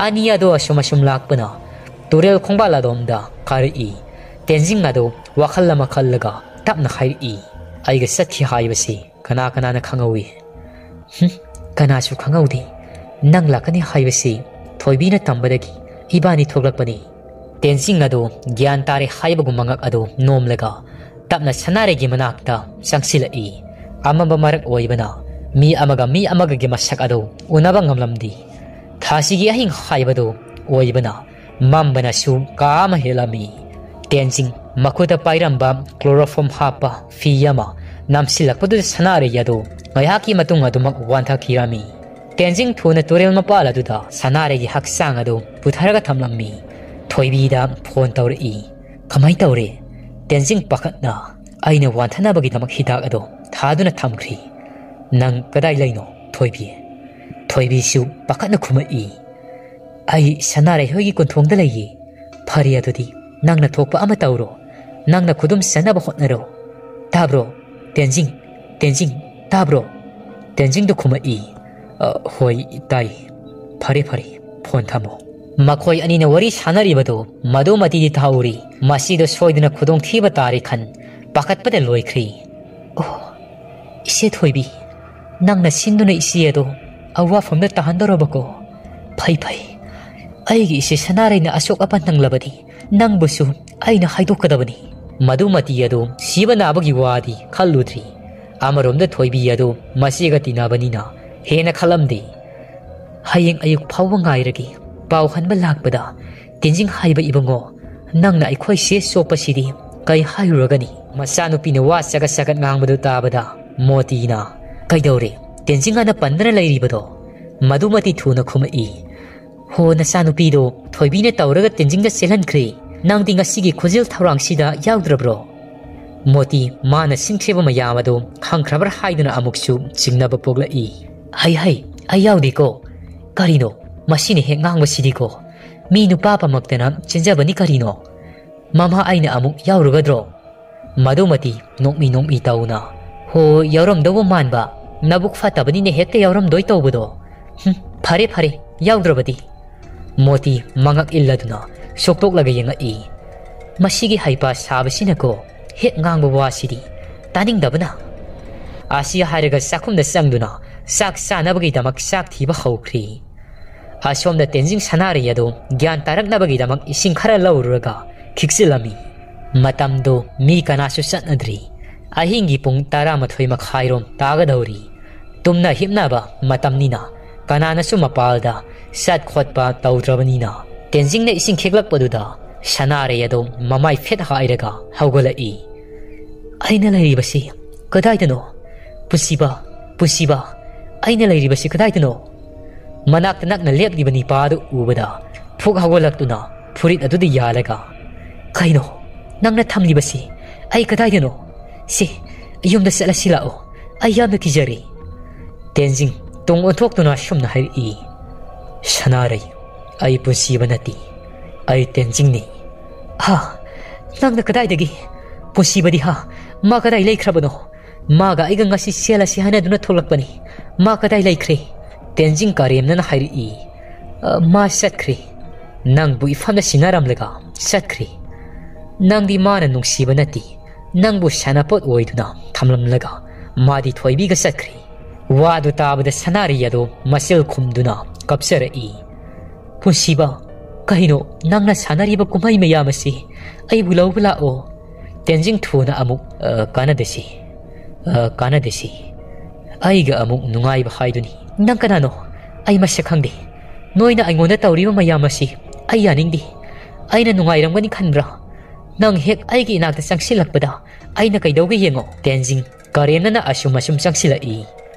ꯑꯅꯤ ꯑꯗꯨ ꯑꯁꯨꯝ ꯑꯁꯨꯝ ꯂꯥꯛꯄꯅ ꯇꯨꯔꯦꯜ ꯈꯣꯡꯕꯥꯜ ꯑꯗꯣꯝꯗ ꯀꯥꯔꯛꯏ꯫ ꯇꯦꯟꯖꯤꯡ ꯑꯗꯨ ꯋꯥꯈꯜ ꯑꯃ ꯈꯜꯂꯒ ꯇꯞꯅ ꯍꯥꯏꯔꯛꯏ, "ꯑꯩꯒ ꯆꯠꯈꯤ ꯍꯥꯏꯕꯁꯤ ꯀꯅꯥ ꯀꯅꯥꯅ ꯈꯪꯍꯧꯏ?" "ꯍꯨꯝ, ꯀꯅꯥꯁꯨ ꯈꯪꯍꯧꯗꯦ꯫ ꯅꯪ ꯂꯥꯛꯀꯅꯤ ꯍꯥꯏꯕꯁꯤ ꯊꯣꯏꯕꯤꯅ ꯇꯝꯕꯗꯒꯤ ꯏꯕꯥꯅꯤ ꯊꯣꯛꯂꯛꯄꯅꯤ꯫" ꯇꯦꯟꯖꯤꯡ ꯑꯗꯨ ꯒ꯭ꯌꯥꯟ ꯇꯥꯔꯦ ꯍꯥꯏꯕꯒꯨꯝꯕ ꯉꯛ ꯑꯗꯨ ꯅꯣꯝꯂꯒ ꯇꯞꯅ ꯁꯅꯥꯔꯩꯒꯤ ꯃꯅꯥꯛꯇ ꯆꯪꯁꯤꯜꯂꯛꯏ꯫ ꯑꯃꯝꯕ ꯃꯔꯛ ꯑꯣꯏꯕꯅ ꯃꯤ ꯑꯃꯒ ꯃꯤ ꯑꯃꯒꯒꯤ ꯃꯁꯛ ꯑꯗꯨ ꯎꯅꯕ ꯉꯝꯂꯝꯗꯦ꯫ ꯊꯥꯁꯤꯒꯤ ꯑꯍꯤꯡ ꯍꯥꯏꯕꯗꯨ ꯑꯣꯏꯕꯅ ꯃꯝꯕꯅꯁꯨ ꯀꯥ ꯑꯃ ꯍꯦꯜꯂꯝꯃꯤ꯫ ꯇꯦꯟꯖꯤꯡ ꯃꯈꯨꯠꯇ ꯄꯥꯏꯔꯝꯕ chloroform ꯍꯥꯞꯄ ꯐꯤ ꯑꯃ ꯅꯝꯁꯤꯜꯂꯛꯄꯗꯨꯗ ꯁꯅꯥꯔꯩ ꯑꯗꯨ ꯉꯥꯏꯍꯥꯛꯀꯤ ꯃꯇꯨꯡ ꯑꯗꯨꯃꯛ ꯋꯥꯟꯊꯈꯤꯔꯝꯃꯤ꯫ ꯇꯦꯟꯖꯤꯡ ꯊꯨꯅ ꯇꯨꯔꯦꯜ ꯃꯄꯥꯜ ꯑꯗꯨꯗ ꯁꯅꯥꯔꯩꯒꯤ ꯍꯛꯆꯥꯡ ꯑꯗꯨ ꯄꯨꯊꯔꯒ ꯊꯝꯂꯝꯃꯤ꯫ ꯊꯣꯏꯕꯤꯗ ꯐꯣꯟ ꯇꯧꯔꯛꯏ꯫ "ꯀꯃꯥꯏ ꯇꯧꯔꯦ?" ꯇꯦꯟꯖꯤꯡ ꯄꯥꯈꯠꯅ, "ꯑꯩꯅ ꯋꯥꯟꯊꯅꯕꯒꯤꯗꯃꯛ ꯍꯤꯗꯥꯛ ꯑꯗꯣ ꯊꯥꯗꯨꯅ ꯊꯝꯈ꯭ꯔꯤ꯫ ꯅꯪ ꯀꯗꯥꯏ ꯂꯩꯅꯣ, ꯊꯣꯏꯕꯤ?" ꯊꯣꯏꯕꯤꯁꯨ ꯄꯥꯈꯠꯅ ꯈꯨꯝꯃꯛꯏ, "ꯑꯩ ꯁꯅꯥꯔꯩ ꯍꯣꯏꯒꯤ ꯀꯣꯟꯊꯣꯡꯗ ꯂꯩꯌꯦ꯫" "ꯐꯔꯦ, ꯑꯗꯨꯗꯤ ꯅꯪꯅ ꯊꯣꯛꯄ ꯑꯃ ꯇꯧꯔꯣ꯫ ꯅꯪꯅ ꯈꯨꯗꯨꯝ ꯆꯟꯅꯕ ꯍꯣꯠꯅꯔꯣ꯫ ꯇꯥꯕ꯭ꯔꯣ? ꯇꯦꯟꯖꯤꯡ, ꯇꯦꯟꯖꯤꯡ, ꯇꯥꯕ꯭ꯔꯣ?" ꯇꯦꯟꯖꯤꯡꯗꯨ ꯈꯨꯝꯃꯛꯏ, "ꯑ, ꯍꯣꯏ, ꯇꯥꯏ꯫ ꯐꯔꯦ, ꯐꯔꯦ, ꯐꯣꯟ ꯊꯝꯃꯣ꯫" ꯃꯈꯣꯏ ꯑꯅꯤꯅ ꯋꯥꯔꯤ ꯁꯥꯟꯅꯔꯤꯕꯗꯨ ꯃꯗꯨꯃꯇꯤꯗꯤ ꯇꯥꯍꯧꯔꯤ꯫ ꯃꯁꯤꯗ ꯁꯣꯏꯗꯅ ꯈꯨꯗꯣꯡꯊꯤꯕ ꯇꯥꯔꯦ ꯈꯟ ꯄꯥꯈꯠꯄꯗ ꯂꯣꯏꯈ꯭ꯔꯤ꯫ "ꯑꯣ, ꯏꯆꯦ ꯊꯣꯏꯕꯤ, ꯅꯪꯅ ꯁꯤꯟꯗꯨꯅ ꯏꯆꯦ ꯑꯗꯣ ꯑꯋꯥꯐꯝꯗ ꯇꯥꯍꯟꯗꯧꯔꯕꯀꯣ? ꯐꯩ, ꯐꯩ꯫ ꯑꯩꯒꯤ ꯏꯆꯦ ꯁꯅꯥꯔꯩꯅ ꯑꯁꯣꯛ ꯑꯄꯟ ꯅꯪꯂꯕꯗꯤ ꯅꯪꯕꯨꯁꯨ ꯑꯩꯅ ꯍꯥꯏꯗꯣꯛꯀꯗꯕꯅꯤ꯫" ꯃꯗꯨꯃꯇꯤ ꯑꯗꯨ ꯁꯤꯕ ꯅꯥꯕꯒꯤ ꯋꯥꯗꯤ ꯈꯜꯂꯨꯗ꯭ꯔꯤ꯫ ꯑꯃꯔꯣꯝꯗ ꯊꯣꯏꯕꯤ ꯑꯗꯨ ꯃꯆꯦꯒ ꯇꯤꯟꯅꯕꯅꯤꯅ ꯍꯦꯟꯅ ꯈꯜꯂꯝꯗꯦ꯫ "ꯍꯌꯦꯡ ꯑꯌꯨꯛ ꯐꯥꯎꯕ ꯉꯥꯏꯔꯒꯦ꯫ ꯄꯥꯎ ꯍꯟꯕ ꯂꯥꯛꯄꯗ "ꯇꯦꯟꯖꯤꯡ ꯍꯥꯏꯕ ꯏꯕꯨꯡꯉꯣ, ꯅꯪꯅ ꯑꯩꯈꯣꯏ ꯁꯦ ꯆꯣꯞꯄꯁꯤꯗꯤ ꯀꯩ ꯍꯥꯏꯔꯨꯔꯒꯅꯤ?" ꯃꯆꯥꯅꯨꯄꯤꯅ ꯋꯥ ꯆꯒꯠ ꯆꯒꯠ ꯉꯥꯡꯕꯗꯨ ꯇꯥꯕꯗ ꯃꯣꯇꯤꯅ, "ꯀꯩꯗꯧꯔꯦ? ꯇꯦꯟꯖꯤꯡ ꯑꯅ ꯄꯟꯗꯅ ꯂꯩꯔꯤꯕꯗꯣ?" ꯃꯗꯨꯃꯇꯤ ꯊꯨꯅ ꯈꯨꯝꯃꯛꯏ꯫ "ꯍꯣ, ꯅꯆꯥꯅꯨꯄꯤꯗꯣ ꯊꯣꯏꯕꯤꯅ ꯇꯧꯔꯒ ꯇꯦꯟꯖꯤꯡꯗ ꯆꯦꯜꯍꯟꯈ꯭ꯔꯦ꯫ ꯅꯪꯗꯤ ꯉꯁꯤꯒꯤ ꯈꯨꯖꯤꯜ ꯊꯧꯔꯥꯡꯁꯤꯗ ꯌꯥꯎꯗ꯭ꯔꯕ꯭ꯔꯣ?" ꯃꯣꯇꯤ ꯃꯥꯅ ꯁꯤꯟꯈ꯭ꯔꯤꯕ ꯃꯌꯥꯝ ꯑꯗꯨ ꯈꯪꯈ꯭ꯔꯕ꯭ꯔꯥ ꯍꯥꯏꯗꯨꯅ ꯑꯃꯨꯛꯁꯨ ꯆꯤꯡꯅꯕ ꯄꯣꯛꯂꯛꯏ꯫ "ꯍꯩ ꯍꯩ, ꯑꯩ ꯌꯥꯎꯗꯦꯀꯣ꯫ ꯀꯔꯤꯅꯣ ꯃꯁꯤꯅ ꯍꯦꯛ ꯉꯥꯡꯕꯁꯤꯗꯤꯀꯣ? ꯃꯤ ꯅꯨꯄꯥ ꯄꯥꯝꯃꯛꯇꯅ ꯆꯦꯟꯖꯕꯅꯤ ꯀꯔꯤꯅꯣ? ꯃꯃꯥ ꯑꯩꯅ ꯑꯃꯨꯛ ꯌꯥꯎꯔꯨꯒꯗ꯭ꯔꯣ?" ꯃꯗꯨꯃꯇꯤ ꯅꯣꯛꯃꯤ ꯅꯣꯛꯃꯤ ꯇꯧꯅ, "ꯍꯣ, ꯌꯥꯎꯔꯝꯗꯧꯕ ꯃꯥꯟꯕ, ꯅꯕꯨꯛ ꯐꯠꯇꯕꯅꯤꯅ ꯍꯦꯛꯇ ꯌꯥꯎꯔꯝꯗꯣꯏ ꯇꯧꯕꯗꯣ꯫ ꯍꯨꯝ, ꯐꯔꯦ ꯐꯔꯦ, ꯌꯥꯎꯗ꯭ꯔꯕꯗꯤ?" ꯃꯣꯇꯤ ꯃꯉꯛ ꯏꯜꯂꯗꯨꯅ ꯁꯣꯛꯇꯣꯛꯂꯒ ꯌꯦꯡꯉꯛꯏ꯫ "ꯃꯁꯤꯒꯤ ꯍꯩꯄꯥ ꯁꯥꯕꯁꯤꯅꯀꯣ ꯍꯦꯛ ꯉꯥꯡꯕ ꯋꯥꯁꯤꯗꯤ꯫ ꯇꯥꯅꯤꯡꯗꯕꯅ!" ꯑꯁꯤ ꯍꯥꯏꯔꯒ ꯆꯥꯛꯈꯨꯝꯗ ꯆꯪꯗꯨꯅ ꯆꯥꯛ ꯆꯥꯅꯕꯒꯤꯗꯃꯛ ꯆꯥꯛ ꯊꯤꯕ ꯍꯧꯈ꯭ꯔꯤ꯫ ꯑꯁꯣꯝꯗ ꯇꯦꯟꯖꯤꯡ ꯁꯅꯥꯔꯩ ꯑꯗꯨ ꯒ꯭ꯌꯥꯟ ꯇꯥꯔꯛꯅꯕꯒꯤꯗꯃꯛ ꯏꯁꯤꯡ ꯈꯔ ꯂꯧꯔꯨꯔꯒ ꯈꯤꯛꯆꯤꯜꯂꯝꯃꯤ꯫ ꯃꯇꯝꯗꯨ ꯃꯤ ꯀꯅꯥꯁꯨ ꯆꯠꯅꯗ꯭ꯔꯤ꯫ ꯑꯍꯤꯡꯒꯤ ꯄꯨꯡ ꯇꯔꯥꯃꯥꯊꯣꯏ ꯃꯈꯥꯏꯔꯣꯝ ꯇꯥꯒꯗꯧꯔꯤ꯫ ꯇꯨꯝꯅ ꯍꯤꯞꯅꯕ ꯃꯇꯝꯅꯤꯅ ꯀꯅꯥꯅꯁꯨ ꯃꯄꯥꯜꯗ ꯆꯠ ꯈꯣꯠꯄ ꯇꯧꯗ꯭ꯔꯕꯅꯤꯅ, ꯇꯦꯟꯖꯤꯡꯅ ꯏꯁꯤꯡ ꯈꯤꯛꯂꯛꯄꯗꯨꯗ ꯁꯅꯥꯔꯩ ꯑꯗꯨ ꯃꯃꯥꯏ ꯐꯦꯠ ꯍꯥꯏꯔꯒ ꯍꯧꯒꯠꯂꯛꯏ꯫ "ꯑꯩꯅ ꯂꯩꯔꯤꯕꯁꯤ ꯀꯗꯥꯏꯗꯅꯣ? ꯄꯨꯟꯁꯤꯕ, ꯄꯨꯟꯁꯤꯕ, ꯑꯩꯅ ꯂꯩꯔꯤꯕꯁꯤ ꯀꯗꯥꯏꯗꯅꯣ?" ꯃꯅꯥꯛꯇ ꯅꯛꯅ ꯂꯦꯞꯂꯤꯕ ꯅꯤꯄꯥ ꯑꯗꯨ ꯎꯕꯗ ꯐꯨꯛ ꯍꯧꯒꯠꯂꯛꯇꯨꯅ ꯐꯨꯔꯤꯠ ꯑꯗꯨꯗ ꯌꯥꯜꯂꯒ, "ꯀꯩꯅꯣ ꯅꯪꯅ ꯊꯝꯂꯤꯕꯁꯤ? ꯑꯩ ꯀꯗꯥꯏꯗꯅꯣ? ꯁꯤ, ꯌꯨꯝꯗ ꯆꯠꯂꯁꯤ ꯂꯥꯛꯑꯣ, ꯑꯩ ꯌꯥꯝꯅ ꯀꯤꯖꯔꯦ꯫" ꯇꯦꯟꯖꯤꯡ ꯇꯨꯡ ꯑꯣꯟꯊꯣꯛꯇꯨꯅ ꯑꯁꯨꯝꯅ ꯍꯥꯏꯔꯛꯏ, "ꯁꯅꯥꯔꯩ, ꯑꯩ ꯄꯨꯟꯁꯤꯕ ꯅꯠꯇꯦ, ꯑꯩ ꯇꯦꯟꯖꯤꯡꯅꯤ꯫" "ꯍꯥ? ꯅꯪꯅ ꯀꯗꯥꯏꯗꯒꯤ? ꯄꯨꯟꯁꯤꯕꯗꯤ ꯍꯥ? ꯃꯥ ꯀꯗꯥꯏ ꯂꯩꯈ꯭ꯔꯕꯅꯣ? ꯃꯥꯒ ꯑꯩꯒ ꯉꯁꯤ ꯆꯦꯜꯂꯁꯤ ꯍꯥꯏꯅꯗꯨꯅ ꯊꯣꯛꯂꯛꯄꯅꯤ꯫ ꯃꯥ ꯀꯗꯥꯏ ꯂꯩꯈ꯭ꯔꯦ?" ꯇꯦꯟꯖꯤꯡ ꯀꯔꯦꯝꯅꯅ ꯍꯥꯏꯔꯛꯏ, "ꯑ, ꯃꯥ ꯆꯠꯈ꯭ꯔꯦ꯫ ꯅꯪꯕꯨ ꯏꯐꯝꯗ ꯁꯤꯟꯅꯔꯝꯂꯒ ꯆꯠꯈ꯭ꯔꯦ꯫ ꯅꯪꯗꯤ ꯃꯥꯅ ꯅꯨꯡꯁꯤꯕ ꯅꯠꯇꯦ, ꯅꯪꯕꯨ ꯁꯥꯟꯅꯄꯣꯠ ꯑꯣꯏꯗꯨꯅ ꯊꯝꯂꯝꯂꯒ ꯃꯥꯗꯤ ꯊꯣꯏꯕꯤꯒ ꯆꯠꯈ꯭ꯔꯦ꯫" ꯋꯥꯗꯨ ꯇꯥꯕꯗ ꯁꯅꯥꯔꯩ ꯑꯗꯨ ꯃꯆꯤꯜ ꯈꯨꯝꯗꯨꯅ ꯀꯞꯆꯔꯛꯏ꯫ "ꯄꯨꯟꯁꯤꯕ, ꯀꯩꯅꯣ ꯅꯪꯅ ꯁꯥꯟꯅꯔꯤꯕ ꯀꯨꯝꯍꯩ ꯃꯌꯥꯝ ꯑꯁꯤ? ꯑꯩꯕꯨ ꯂꯧꯕ ꯂꯥꯛꯑꯣ꯫" ꯇꯦꯟꯖꯤꯡ ꯊꯨꯅ ꯑꯃꯨꯛ, "ꯑ, ꯀꯥꯟꯅꯗꯦꯁꯤ, ꯑ, ꯀꯥꯟꯅꯗꯦꯁꯤ꯫ ꯑꯩꯒ ꯑꯃꯨꯛ ꯅꯨꯡꯉꯥꯏꯕ ꯍꯥꯏꯗꯨꯅꯤ꯫" "ꯅꯪ ꯀꯅꯥꯅꯣ? ꯑꯩ ꯃꯁꯛ ꯈꯪꯗꯦ꯫ ꯅꯣꯏꯅ ꯑꯩꯉꯣꯟꯗ ꯇꯧꯔꯤꯕ ꯃꯌꯥꯝ ꯑꯁꯤ ꯑꯩ ꯌꯥꯅꯤꯡꯗꯦ꯫ ꯑꯩꯅ ꯅꯨꯡꯉꯥꯏꯔꯝꯒꯅꯤ ꯈꯟꯕ꯭ꯔꯥ? ꯅꯪ ꯍꯦꯛ ꯑꯩꯒꯤ ꯏꯅꯥꯛꯇ ꯆꯪꯁꯤꯜꯂꯛꯄꯗ ꯑꯩꯅ ꯀꯩꯗꯧꯒꯦ ꯌꯦꯡꯉꯣ꯫ ꯇꯦꯟꯖꯤꯡ ꯀꯔꯦꯝꯅꯅ ꯑꯁꯨꯝ ꯑꯁꯨꯝ ꯆꯪꯁꯤꯜꯂꯛꯏ꯫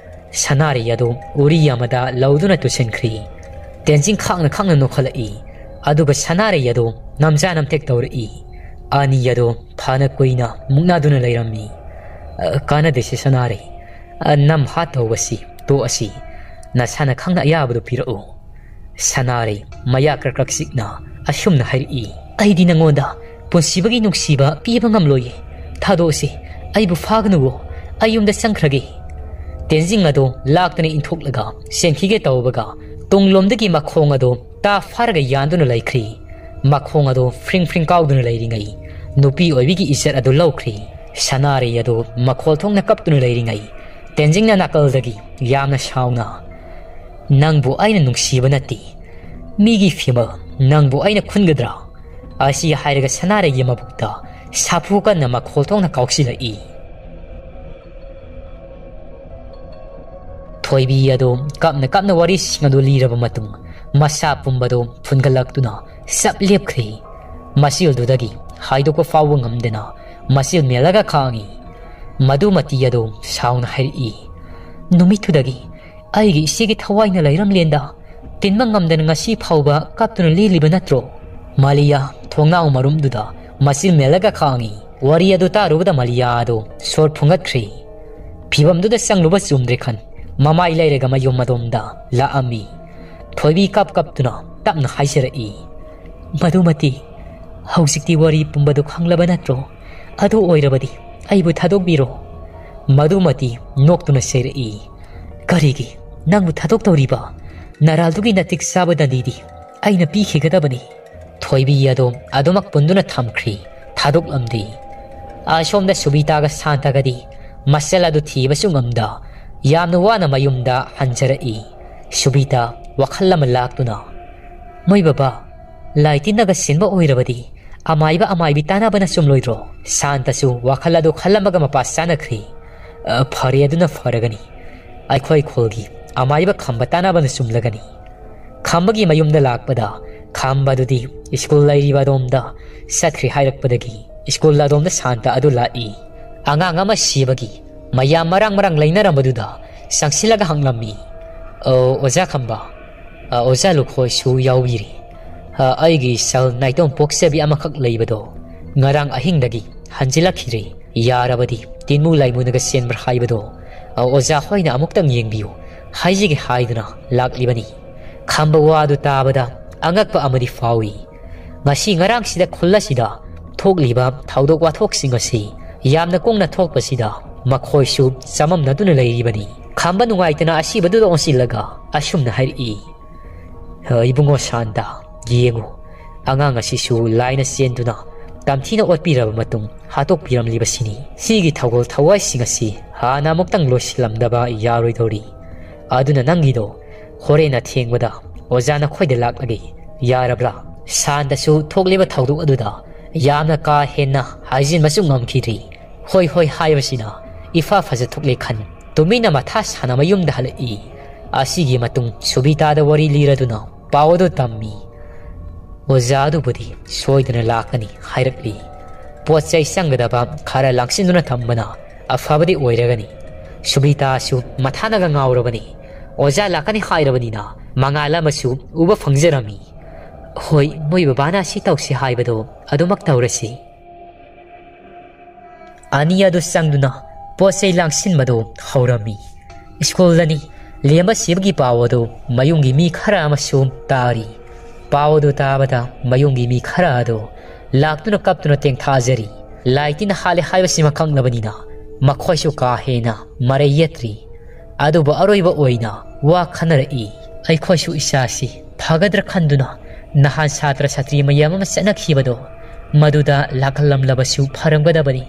ꯁꯅꯥꯔꯩ ꯑꯗꯨ ꯎꯔꯤ ꯑꯃꯗ ꯂꯧꯗꯨꯅ ꯇꯨꯁꯤꯟꯈ꯭ꯔꯤ꯫ ꯇꯦꯟꯖꯤꯡ ꯈꯥꯡꯅ ꯈꯥꯡꯅ ꯅꯣꯛꯈꯠꯂꯛꯏ꯫ ꯑꯗꯨꯒ ꯁꯅꯥꯔꯩ ꯑꯗꯨ ꯅꯝꯖꯥ ꯅꯝꯊꯦꯛ ꯇꯧꯔꯛꯏ꯫ ꯑꯅꯤ ꯑꯗꯨ ꯐꯅ ꯀꯨꯏꯅ ꯃꯨꯛꯅꯗꯨꯅ ꯂꯩꯔꯝꯃꯤ꯫ "ꯑ, ꯀꯥꯟꯅꯗꯦꯁꯦ ꯁꯅꯥꯔꯩ꯫ ꯑ, ꯅꯝ ꯍꯥꯠ ꯇꯧꯕꯁꯤ ꯇꯣꯛꯑꯁꯤ꯫ ꯅꯁꯥꯅ ꯈꯪꯅ ꯑꯌꯥꯕꯗꯨ ꯄꯤꯔꯛꯎ"꯫ ꯁꯅꯥꯔꯩ ꯃꯌꯥ ꯀ꯭ꯔꯛ ꯀ꯭ꯔꯛ ꯆꯤꯛꯅ ꯑꯁꯨꯝꯅ ꯍꯥꯏꯔꯛꯏ꯫ "ꯑꯩꯗꯤ ꯅꯉꯣꯟꯗ ꯄꯨꯟꯁꯤꯕꯒꯤ ꯅꯨꯡꯁꯤꯕ ꯄꯤꯕ ꯉꯝꯂꯣꯏꯌꯦ꯫ ꯊꯥꯗꯣꯛꯑꯁꯤ, ꯑꯩꯕꯨ ꯐꯥꯒꯅꯨꯋꯣ, ꯑꯩ ꯌꯨꯝꯗ ꯆꯪꯈ꯭ꯔꯒꯦ"꯫ ꯇꯦꯟꯖꯤꯡ ꯑꯗꯣ ꯂꯥꯛꯇꯅ ꯏꯟꯊꯣꯛꯂꯒ ꯆꯦꯟꯈꯤꯒꯦ ꯇꯧꯕꯒ, ꯇꯨꯡꯂꯣꯝꯗꯒꯤ ꯃꯈꯣꯡ ꯑꯗꯣ ꯇꯥ ꯐꯥꯔꯒ ꯌꯥꯟꯗꯨꯅ ꯂꯩꯈ꯭ꯔꯤ꯫ ꯃꯈꯣꯡ ꯑꯗꯣ ꯐ꯭ꯔꯤꯡ ꯐ꯭ꯔꯤꯡ ꯀꯥꯎꯗꯨꯅ ꯂꯩꯔꯤꯉꯩ, ꯅꯨꯄꯤ ꯑꯣꯏꯕꯤꯒꯤ ꯏꯖꯠ ꯑꯗꯨ ꯂꯧꯈ꯭ꯔꯤ꯫ ꯁꯅꯥꯔꯩ ꯑꯗꯨ ꯃꯈꯣꯜ ꯊꯣꯛꯅ ꯀꯞꯇꯨꯅ ꯂꯩꯔꯤꯉꯩ, ꯇꯦꯟꯖꯤꯡꯅ ꯅꯥꯀꯜꯗꯒꯤ ꯌꯥꯝꯅ ꯁꯥꯎꯅ, "ꯅꯪꯕꯨ ꯑꯩꯅ ꯅꯨꯡꯁꯤꯕ ꯅꯠꯇꯦ, ꯃꯤꯒꯤ ꯐꯤꯃꯜ, ꯅꯪꯕꯨ ꯑꯩꯅ ꯈꯨꯟꯒꯗ꯭ꯔꯥ?" ꯑꯁꯤ ꯍꯥꯏꯔꯒ ꯁꯅꯥꯔꯩꯒꯤ ꯃꯕꯨꯛꯇ ꯁꯥꯐꯨ ꯀꯟꯅ ꯃꯈꯣꯜ ꯊꯣꯛꯅ ꯀꯥꯎꯁꯤꯜꯂꯛꯏ꯫ ꯊꯣꯏꯕꯤ ꯑꯗꯨ ꯀꯞꯅ ꯀꯞꯅ ꯋꯥꯔꯤꯁꯤꯡ ꯑꯗꯨ ꯂꯤꯔꯕ ꯃꯇꯨꯡ, ꯃꯁꯥ ꯄꯨꯝꯕꯗꯨ ꯐꯨꯟꯒꯠꯂꯛꯇꯨꯅ ꯆꯞ ꯂꯦꯞꯈ꯭ꯔꯦ꯫ ꯃꯆꯤꯜꯗꯨꯗꯒꯤ ꯍꯥꯏꯗꯣꯛꯄ ꯐꯥꯎꯕ ꯉꯝꯗꯅ ꯃꯆꯤꯜ ꯃꯦꯜꯂꯒ ꯈꯥꯡꯉꯤ꯫ ꯃꯗꯨꯃꯇꯤ ꯑꯗꯨ ꯁꯥꯎꯅ ꯍꯥꯏꯔꯛꯏ, "ꯅꯨꯃꯤꯠꯇꯨꯗꯒꯤ ꯑꯩꯒꯤ ꯏꯆꯦꯒꯤ ꯊꯋꯥꯏꯅ ꯂꯩꯔꯝꯂꯦꯟꯗ ꯇꯤꯟꯕ ꯉꯝꯗꯅ ꯉꯁꯤ ꯐꯥꯎꯕ ꯀꯞꯇꯨꯅ ꯂꯦꯜꯂꯤꯕ ꯅꯠꯇ꯭ꯔꯣ?" ꯃꯥꯂꯤꯌꯥ ꯊꯣꯡꯅꯥꯎ ꯃꯔꯨꯝꯗꯨꯗ ꯃꯆꯤꯜ ꯃꯦꯜꯂꯒ ꯈꯥꯡꯉꯤ꯫ ꯋꯥꯔꯤ ꯑꯗꯨ ꯇꯥꯔꯨꯕꯗ ꯃꯥꯂꯤꯌꯥ ꯑꯗꯨ ꯁꯣꯔ ꯐꯨꯡꯒꯠꯈ꯭ꯔꯦ꯫ ꯐꯤꯕꯝꯗꯨꯗ ꯆꯪꯂꯨꯕ ꯆꯨꯝꯗ꯭ꯔꯦ ꯈꯟ, ꯃꯃꯥꯏ ꯂꯩꯔꯒ ꯃꯌꯨꯝ ꯑꯗꯣꯝꯗ ꯂꯥꯛꯑꯝꯃꯤ꯫ ꯊꯣꯏꯕꯤ ꯀꯞ ꯀꯞꯇꯨꯅ ꯇꯞꯅ ꯍꯥꯏꯖꯔꯛꯏ, "ꯃꯗꯨꯃꯇꯤ ꯍꯧꯖꯤꯛꯇꯤ ꯋꯥꯔꯤ ꯄꯨꯝꯕꯗꯨ ꯈꯪꯂꯕ ꯅꯠꯇ꯭ꯔꯣ? ꯑꯗꯨ ꯑꯣꯏꯔꯕꯗꯤ ꯑꯩꯕꯨ ꯊꯥꯗꯣꯛꯄꯤꯔꯣ"꯫ ꯃꯗꯨꯃꯇꯤ ꯅꯣꯛꯇꯨꯅ ꯆꯩꯔꯛꯏ, "ꯀꯔꯤꯒꯤ ꯅꯪꯕꯨ ꯊꯥꯗꯣꯛꯇꯧꯔꯤꯕ? ꯅꯔꯥꯜꯗꯨꯒꯤ ꯅꯇꯤꯛ ꯆꯥꯕ ꯗꯟꯗꯤꯗꯤ ꯑꯩꯅ ꯄꯤꯈꯤꯒꯗꯕꯅꯤ"꯫ ꯊꯣꯏꯕꯤ ꯑꯗꯨ ꯑꯗꯨꯃꯛ ꯄꯨꯟꯗꯨꯅ ꯊꯝꯈ꯭ꯔꯤ, ꯊꯥꯗꯣꯛꯂꯝꯗꯦ꯫ ꯑꯁꯣꯝꯗ ꯁꯨꯕꯤꯇꯥꯒ ꯁꯥꯟꯇꯒꯗꯤ ꯃꯆꯜ ꯑꯗꯨ ꯊꯤꯕꯁꯨ ꯉꯝꯗ ꯌꯥꯝꯅ ꯋꯥꯅ ꯃꯌꯨꯝꯗ ꯍꯟꯖꯔꯛꯏ꯫ ꯁꯨꯕꯤꯇꯥ ꯋꯥꯈꯜ ꯑꯃ ꯂꯥꯛꯇꯨꯅ, "ꯃꯣꯏ ꯕꯕꯥ, ꯂꯥꯏ ꯇꯤꯟꯅꯒ ꯁꯤꯟꯕ ꯑꯣꯏꯔꯕꯗꯤ ꯑꯃꯥꯏꯕ ꯑꯃꯥꯏꯕꯤ ꯇꯥꯟꯅꯕꯅ ꯆꯨꯝꯂꯣꯏꯗ꯭ꯔꯣ?" ꯁꯥꯟꯇꯁꯨ ꯋꯥꯈꯜ ꯑꯗꯨ ꯈꯜꯂꯝꯃꯒ ꯃꯄꯥ ꯆꯥꯅꯈ꯭ꯔꯤ꯫ "ꯑ, ꯐꯔꯦ, ꯑꯗꯨꯅ ꯐꯔꯒꯅꯤ꯫ ꯑꯩꯈꯣꯏ ꯈꯨꯜꯒꯤ ꯑꯃꯥꯏꯕ ꯈꯝꯕ ꯇꯥꯟꯅꯕꯅ ꯆꯨꯝꯂꯒꯅꯤ"꯫ ꯈꯝꯕꯒꯤ ꯃꯌꯨꯝꯗ ꯂꯥꯛꯄꯗ ꯈꯥꯝꯕ ꯑꯗꯨꯗꯤ ꯁ꯭ꯀꯨꯜ ꯂꯩꯔꯤꯕ ꯑꯗꯣꯝꯗ ꯆꯠꯈ꯭ꯔꯦ ꯍꯥꯏꯔꯛꯄꯗꯒꯤ ꯁ꯭ꯀꯨꯜ ꯑꯗꯣꯝꯗ ꯁꯥꯟꯇ ꯑꯗꯨ ꯂꯥꯛꯏ꯫ ꯑꯉꯥꯡ ꯑꯃ ꯁꯤꯕꯒꯤ ꯃꯌꯥꯝ ꯃꯔꯥꯡ ꯃꯔꯥꯡ ꯂꯩꯅꯔꯝꯕꯗꯨꯗ ꯆꯪꯁꯤꯜꯂꯒ ꯍꯪꯂꯝꯃꯤ꯫ "ꯑꯣ, ꯑꯣꯖꯥ ꯈꯝꯕ, ꯑ, ꯑꯣꯖꯥ ꯂꯨꯈꯣꯏꯁꯨ ꯌꯥꯎꯕꯤꯔꯤ꯫ ꯑ, ꯑꯩꯒꯤ ꯏꯆꯜ ꯅꯥꯏꯇꯣꯝ ꯄꯣꯛꯆꯕꯤ ꯑꯃꯈꯛ ꯂꯩꯕꯗꯣ ꯉꯔꯥꯡ ꯑꯍꯤꯡꯗꯒꯤ ꯍꯟꯖꯤꯜꯂꯛꯈꯤꯗ꯭ꯔꯦ꯫ ꯌꯥꯔꯕꯗꯤ ꯇꯤꯟꯃꯨ ꯂꯥꯏꯃꯨꯅꯒ ꯆꯦꯟꯕ꯭ꯔꯥ ꯍꯥꯏꯕꯗꯣ, ꯑ, ꯑꯣꯖꯥ ꯍꯣꯏꯅ ꯑꯃꯨꯛꯇꯪ ꯌꯦꯡꯕꯤꯌꯨ ꯍꯥꯏꯖꯒꯦ ꯍꯥꯏꯗꯨꯅ ꯂꯥꯛꯂꯤꯕꯅꯤ꯫" ꯈꯝꯕ ꯋꯥꯗꯨ ꯇꯥꯕꯗ ꯑꯉꯛꯄ ꯑꯃꯗꯤ ꯐꯥꯎꯏ꯫ ꯉꯁꯤ ꯉꯔꯥꯡꯁꯤꯗ ꯈꯨꯜ ꯑꯁꯤꯗ ꯊꯣꯛꯂꯤꯕ ꯊꯧꯗꯣꯛ ꯋꯥꯊꯣꯛꯁꯤꯡ ꯑꯁꯤ ꯌꯥꯝꯅ ꯀꯨꯡꯅ ꯊꯣꯛꯄꯁꯤꯗ ꯃꯈꯣꯏꯁꯨ ꯆꯃꯝꯅꯗꯨꯅ ꯂꯩꯔꯤꯕꯅꯤ꯫ ꯈꯝꯕ ꯅꯨꯡꯉꯥꯏꯇꯅ ꯑꯁꯤꯕꯗꯨꯗ ꯑꯣꯟꯁꯤꯜꯂꯒ ꯑꯁꯨꯝꯅ ꯍꯥꯏꯔꯛꯏ, "ꯏꯕꯨꯡꯉꯣ ꯁꯥꯟꯇ, ꯌꯦꯡꯉꯨ, ꯑꯉꯥꯡ ꯑꯁꯤꯁꯨ ꯂꯥꯏꯅ ꯆꯦꯟꯗꯨꯅ ꯇꯝꯊꯤꯅ ꯑꯣꯠꯄꯤꯔꯕ ꯃꯇꯨꯡ ꯍꯥꯠꯇꯣꯛꯄꯤꯔꯝꯂꯤꯕꯁꯤꯅꯤ꯫ ꯁꯤꯒꯤ ꯊꯧꯒꯜ ꯊꯋꯥꯏꯁꯤꯡ ꯑꯁꯤ ꯍꯥꯟꯅ ꯑꯃꯨꯛꯇꯪ ꯂꯣꯏꯁꯤꯜꯂꯝꯗꯕ ꯌꯥꯔꯣꯏꯗꯧꯔꯤ꯫ ꯑꯗꯨꯅ ꯅꯪꯒꯤꯗꯣ ꯍꯣꯔꯦꯟ ꯑꯊꯦꯡꯕꯗ ꯑꯣꯖꯥ ꯅꯈꯣꯏꯗ ꯂꯥꯛꯂꯒꯦ, ꯌꯥꯔꯕ꯭ꯔꯥ?" ꯁꯥꯟꯇꯁꯨ ꯊꯣꯛꯂꯤꯕ ꯊꯧꯗꯣꯛ ꯑꯗꯨꯗ ꯌꯥꯝꯅ ꯀꯥ ꯍꯦꯟꯅ ꯍꯥꯏꯖꯤꯟꯕꯁꯨ ꯉꯝꯈꯤꯗ꯭ꯔꯤ꯫ "ꯍꯣꯏ, ꯍꯣꯏ" ꯍꯥꯏꯕꯁꯤꯅ ꯏꯐ ꯐꯖ ꯊꯣꯛꯂꯦ ꯈꯟ ꯇꯨꯃꯤꯟꯅ ꯃꯊꯥ ꯁꯥꯅ ꯃꯌꯨꯝꯗ ꯍꯜꯂꯛꯏ꯫ ꯑꯁꯤꯒꯤ ꯃꯇꯨꯡ ꯁꯨꯕꯤꯇꯥꯗ ꯋꯥꯔꯤ ꯂꯤꯔꯗꯨꯅ ꯄꯥꯎ ꯑꯗꯨ ꯇꯝꯃꯤ꯫ "ꯑꯣꯖꯥ ꯑꯗꯨꯕꯨꯗꯤ ꯁꯣꯏꯗꯅ ꯂꯥꯛꯀꯅꯤ ꯍꯥꯏꯔꯛꯂꯤ꯫ ꯄꯣꯠ ꯆꯩ ꯆꯪꯒꯗꯕ ꯈꯔ ꯂꯥꯡꯁꯤꯟꯗꯨꯅ ꯊꯝꯕꯅ ꯑꯐꯕꯗꯤ ꯑꯣꯏꯔꯒꯅꯤ꯫" ꯁꯨꯕꯤꯇꯥꯁꯨ ꯃꯊꯥꯅꯒ ꯉꯥꯎꯔꯕꯅꯤ꯫ ꯑꯣꯖꯥ ꯂꯥꯛꯀꯅꯤ ꯍꯥꯏꯔꯕꯅꯤꯅ ꯃꯉꯥꯜ ꯑꯃꯁꯨ ꯎꯕ ꯐꯪꯖꯔꯝꯃꯤ꯫ "ꯍꯣꯏ, ꯃꯣꯏ ꯕꯕꯥꯅ ꯁꯤ ꯇꯧꯁꯤ ꯍꯥꯏꯕꯗꯣ ꯑꯗꯨꯃꯛ ꯇꯧꯔꯁꯤ꯫" ꯑꯅꯤ ꯑꯗꯨ ꯆꯪꯗꯨꯅ ꯄꯣꯠ ꯆꯩ ꯂꯥꯡꯁꯤꯟꯕꯗꯨ ꯍꯧꯔꯝꯃꯤ꯫ ꯁ꯭ꯀꯨꯜꯗꯅꯤ ꯂꯦꯝꯕ ꯁꯤꯕꯒꯤ ꯄꯥꯎ ꯑꯗꯨ ꯃꯌꯨꯝꯒꯤ ꯃꯤ ꯈꯔ ꯑꯃꯁꯨ ꯇꯥꯔꯤ꯫ ꯄꯥꯎ ꯑꯗꯨ ꯇꯥꯕꯗ ꯃꯌꯨꯝꯒꯤ ꯃꯤ ꯈꯔ ꯑꯗꯨ ꯂꯥꯛꯇꯨꯅ ꯀꯞꯇꯨꯅ ꯇꯦꯡꯊꯥꯖꯔꯤ꯫ ꯂꯥꯏ ꯇꯤꯟꯅ ꯍꯥꯠꯂꯦ ꯍꯥꯏꯕꯁꯤꯃ ꯈꯪꯂꯕꯅꯤꯅ ꯃꯈꯣꯏꯁꯨ ꯀꯥ ꯍꯦꯟꯅ ꯃꯔꯩ ꯌꯦꯠꯇ꯭ꯔꯤ꯫ ꯑꯗꯨꯕꯨ ꯑꯔꯣꯏꯕ ꯑꯣꯏꯅ ꯋꯥ ꯈꯟꯅꯔꯛꯏ꯫ ꯑꯩꯈꯣꯏꯁꯨ ꯏꯆꯥꯁꯤ ꯐꯒꯗ꯭ꯔꯥ ꯈꯟꯗꯨꯅ ꯅꯍꯥꯟ ꯁꯥꯇ꯭ꯔ ꯁꯥꯇ꯭ꯔꯤ ꯃꯌꯥꯝ ꯑꯃ ꯆꯠꯅꯈꯤꯕꯗꯣ ꯃꯗꯨꯗ ꯂꯥꯛꯍꯜꯂꯝꯂꯕꯁꯨ ꯐꯔꯝꯒꯗꯕꯅꯤ꯫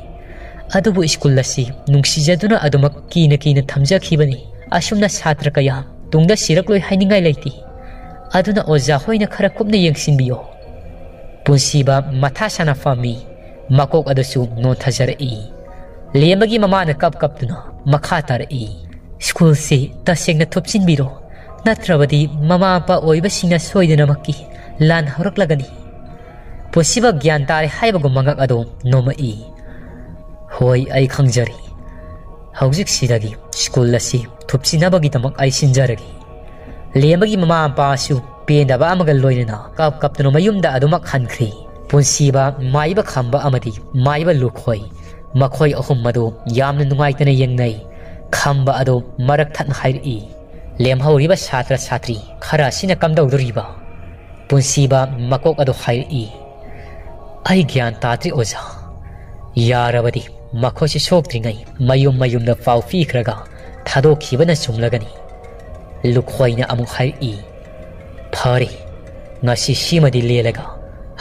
ꯑꯗꯨꯕꯨ ꯁ꯭ꯀꯨꯜ ꯑꯁꯤ ꯅꯨꯡꯁꯤꯖꯗꯨꯅ ꯑꯗꯨꯃꯛ ꯀꯤꯅ ꯀꯤꯅ ꯊꯝꯖꯈꯤꯕꯅꯤ꯫ ꯑꯁꯨꯝꯅ ꯁꯥꯇ꯭ꯔ ꯀꯌꯥ ꯇꯨꯡꯗ ꯁꯤꯔꯛꯂꯣꯏ ꯍꯥꯏꯅꯤꯡꯉꯥꯏ ꯂꯩꯇꯦ꯫ ꯑꯗꯨꯅ ꯑꯣꯖꯥ ꯍꯣꯏꯅ ꯈꯔ ꯀꯨꯞꯅ ꯌꯦꯡꯁꯤꯟꯕꯤꯌꯣ꯫ ꯄꯨꯟꯁꯤꯕ ꯃꯊꯥ ꯁꯥꯅ ꯐꯝꯃꯤ꯫ ꯃꯀꯣꯛ ꯑꯗꯨꯁꯨ ꯅꯣꯟꯊꯖꯔꯛꯏ꯫ ꯂꯦꯝꯕꯒꯤ ꯃꯃꯥꯅ ꯀꯞ ꯀꯞꯇꯨꯅ ꯃꯈꯥ ꯇꯥꯔꯛꯏ꯫ ꯁ꯭ꯀꯨꯜꯁꯤ ꯇꯁꯦꯡꯅ ꯊꯨꯞꯆꯤꯟꯕꯤꯔꯣ, ꯅꯠꯇ꯭ꯔꯕꯗꯤ ꯃꯃꯥ ꯃꯄꯥ ꯑꯣꯏꯕꯁꯤꯡꯅ ꯁꯣꯏꯗꯅꯃꯛꯀꯤ ꯂꯥꯟ ꯍꯧꯔꯛꯂꯒꯅꯤ꯫ ꯄꯨꯟꯁꯤꯕ ꯒ꯭ꯌꯥꯟ ꯇꯥꯔꯦ ꯍꯥꯏꯕꯒꯨꯝ ꯃꯉꯛ ꯑꯗꯨ ꯅꯣꯝꯃꯛꯏ꯫ ꯍꯣꯏ, ꯑꯩ ꯈꯪꯖꯔꯦ꯫ ꯍꯧꯖꯤꯛꯁꯤꯗꯒꯤ ꯁ꯭ꯀꯨꯜ ꯑꯁꯤ ꯊꯨꯞꯁꯤꯟꯅꯕꯒꯤꯗꯃꯛ ꯑꯩ ꯁꯤꯟꯖꯔꯒꯦ꯫ ꯂꯦꯝꯕꯒꯤ ꯃꯃꯥ ꯃꯄꯥꯁꯨ ꯄꯦꯟꯗꯕ ꯑꯃꯒ ꯂꯣꯏꯅꯅ ꯀꯞ ꯀꯞꯇꯨꯅ ꯃꯌꯨꯝꯗ ꯑꯗꯨꯃꯛ ꯍꯟꯈ꯭ꯔꯤ꯫ ꯄꯨꯟꯁꯤꯕ ꯃꯥꯏꯕ ꯈꯝꯕ ꯑꯃꯗꯤ ꯃꯥꯏꯕ ꯂꯨꯈꯣꯏ, ꯃꯈꯣꯏ ꯑꯍꯨꯝ ꯑꯗꯨ ꯌꯥꯝꯅ ꯅꯨꯡꯉꯥꯏꯇꯅ ꯌꯦꯡꯅꯩ꯫ ꯈꯝꯕ ꯑꯗꯨ ꯃꯔꯛ ꯊꯠꯅ ꯍꯥꯏꯔꯛꯏ, "ꯂꯦꯝꯍꯧꯔꯤꯕ ꯁꯥꯇ꯭ꯔ ꯁꯥꯇ꯭ꯔꯤ ꯈꯔ ꯑꯁꯤꯅ ꯀꯝꯗꯧꯗꯣꯔꯤꯕ?" ꯄꯨꯟꯁꯤꯕ ꯃꯀꯣꯛ ꯑꯗꯨ ꯍꯥꯏꯔꯛꯏ, "ꯑꯩ ꯒ꯭ꯌꯥꯟ ꯇꯥꯗ꯭ꯔꯤ ꯑꯣꯖꯥ꯫ ꯌꯥꯔꯕꯗꯤ ꯃꯈꯣꯏꯁꯤ ꯁꯣꯛꯇ꯭ꯔꯤꯉꯩ ꯃꯌꯨꯝ ꯃꯌꯨꯝꯗ ꯄꯥꯎ ꯄꯤꯈ꯭ꯔꯒ ꯊꯥꯗꯣꯛꯈꯤꯕꯅ ꯆꯨꯝꯂꯒꯅꯤ꯫" ꯂꯨꯈꯣꯏꯅ ꯑꯃꯨꯛ ꯍꯥꯏꯔꯛꯏ, "ꯐꯔꯦ, ꯉꯁꯤ ꯁꯤꯃꯗꯤ ꯂꯦꯜꯂꯒ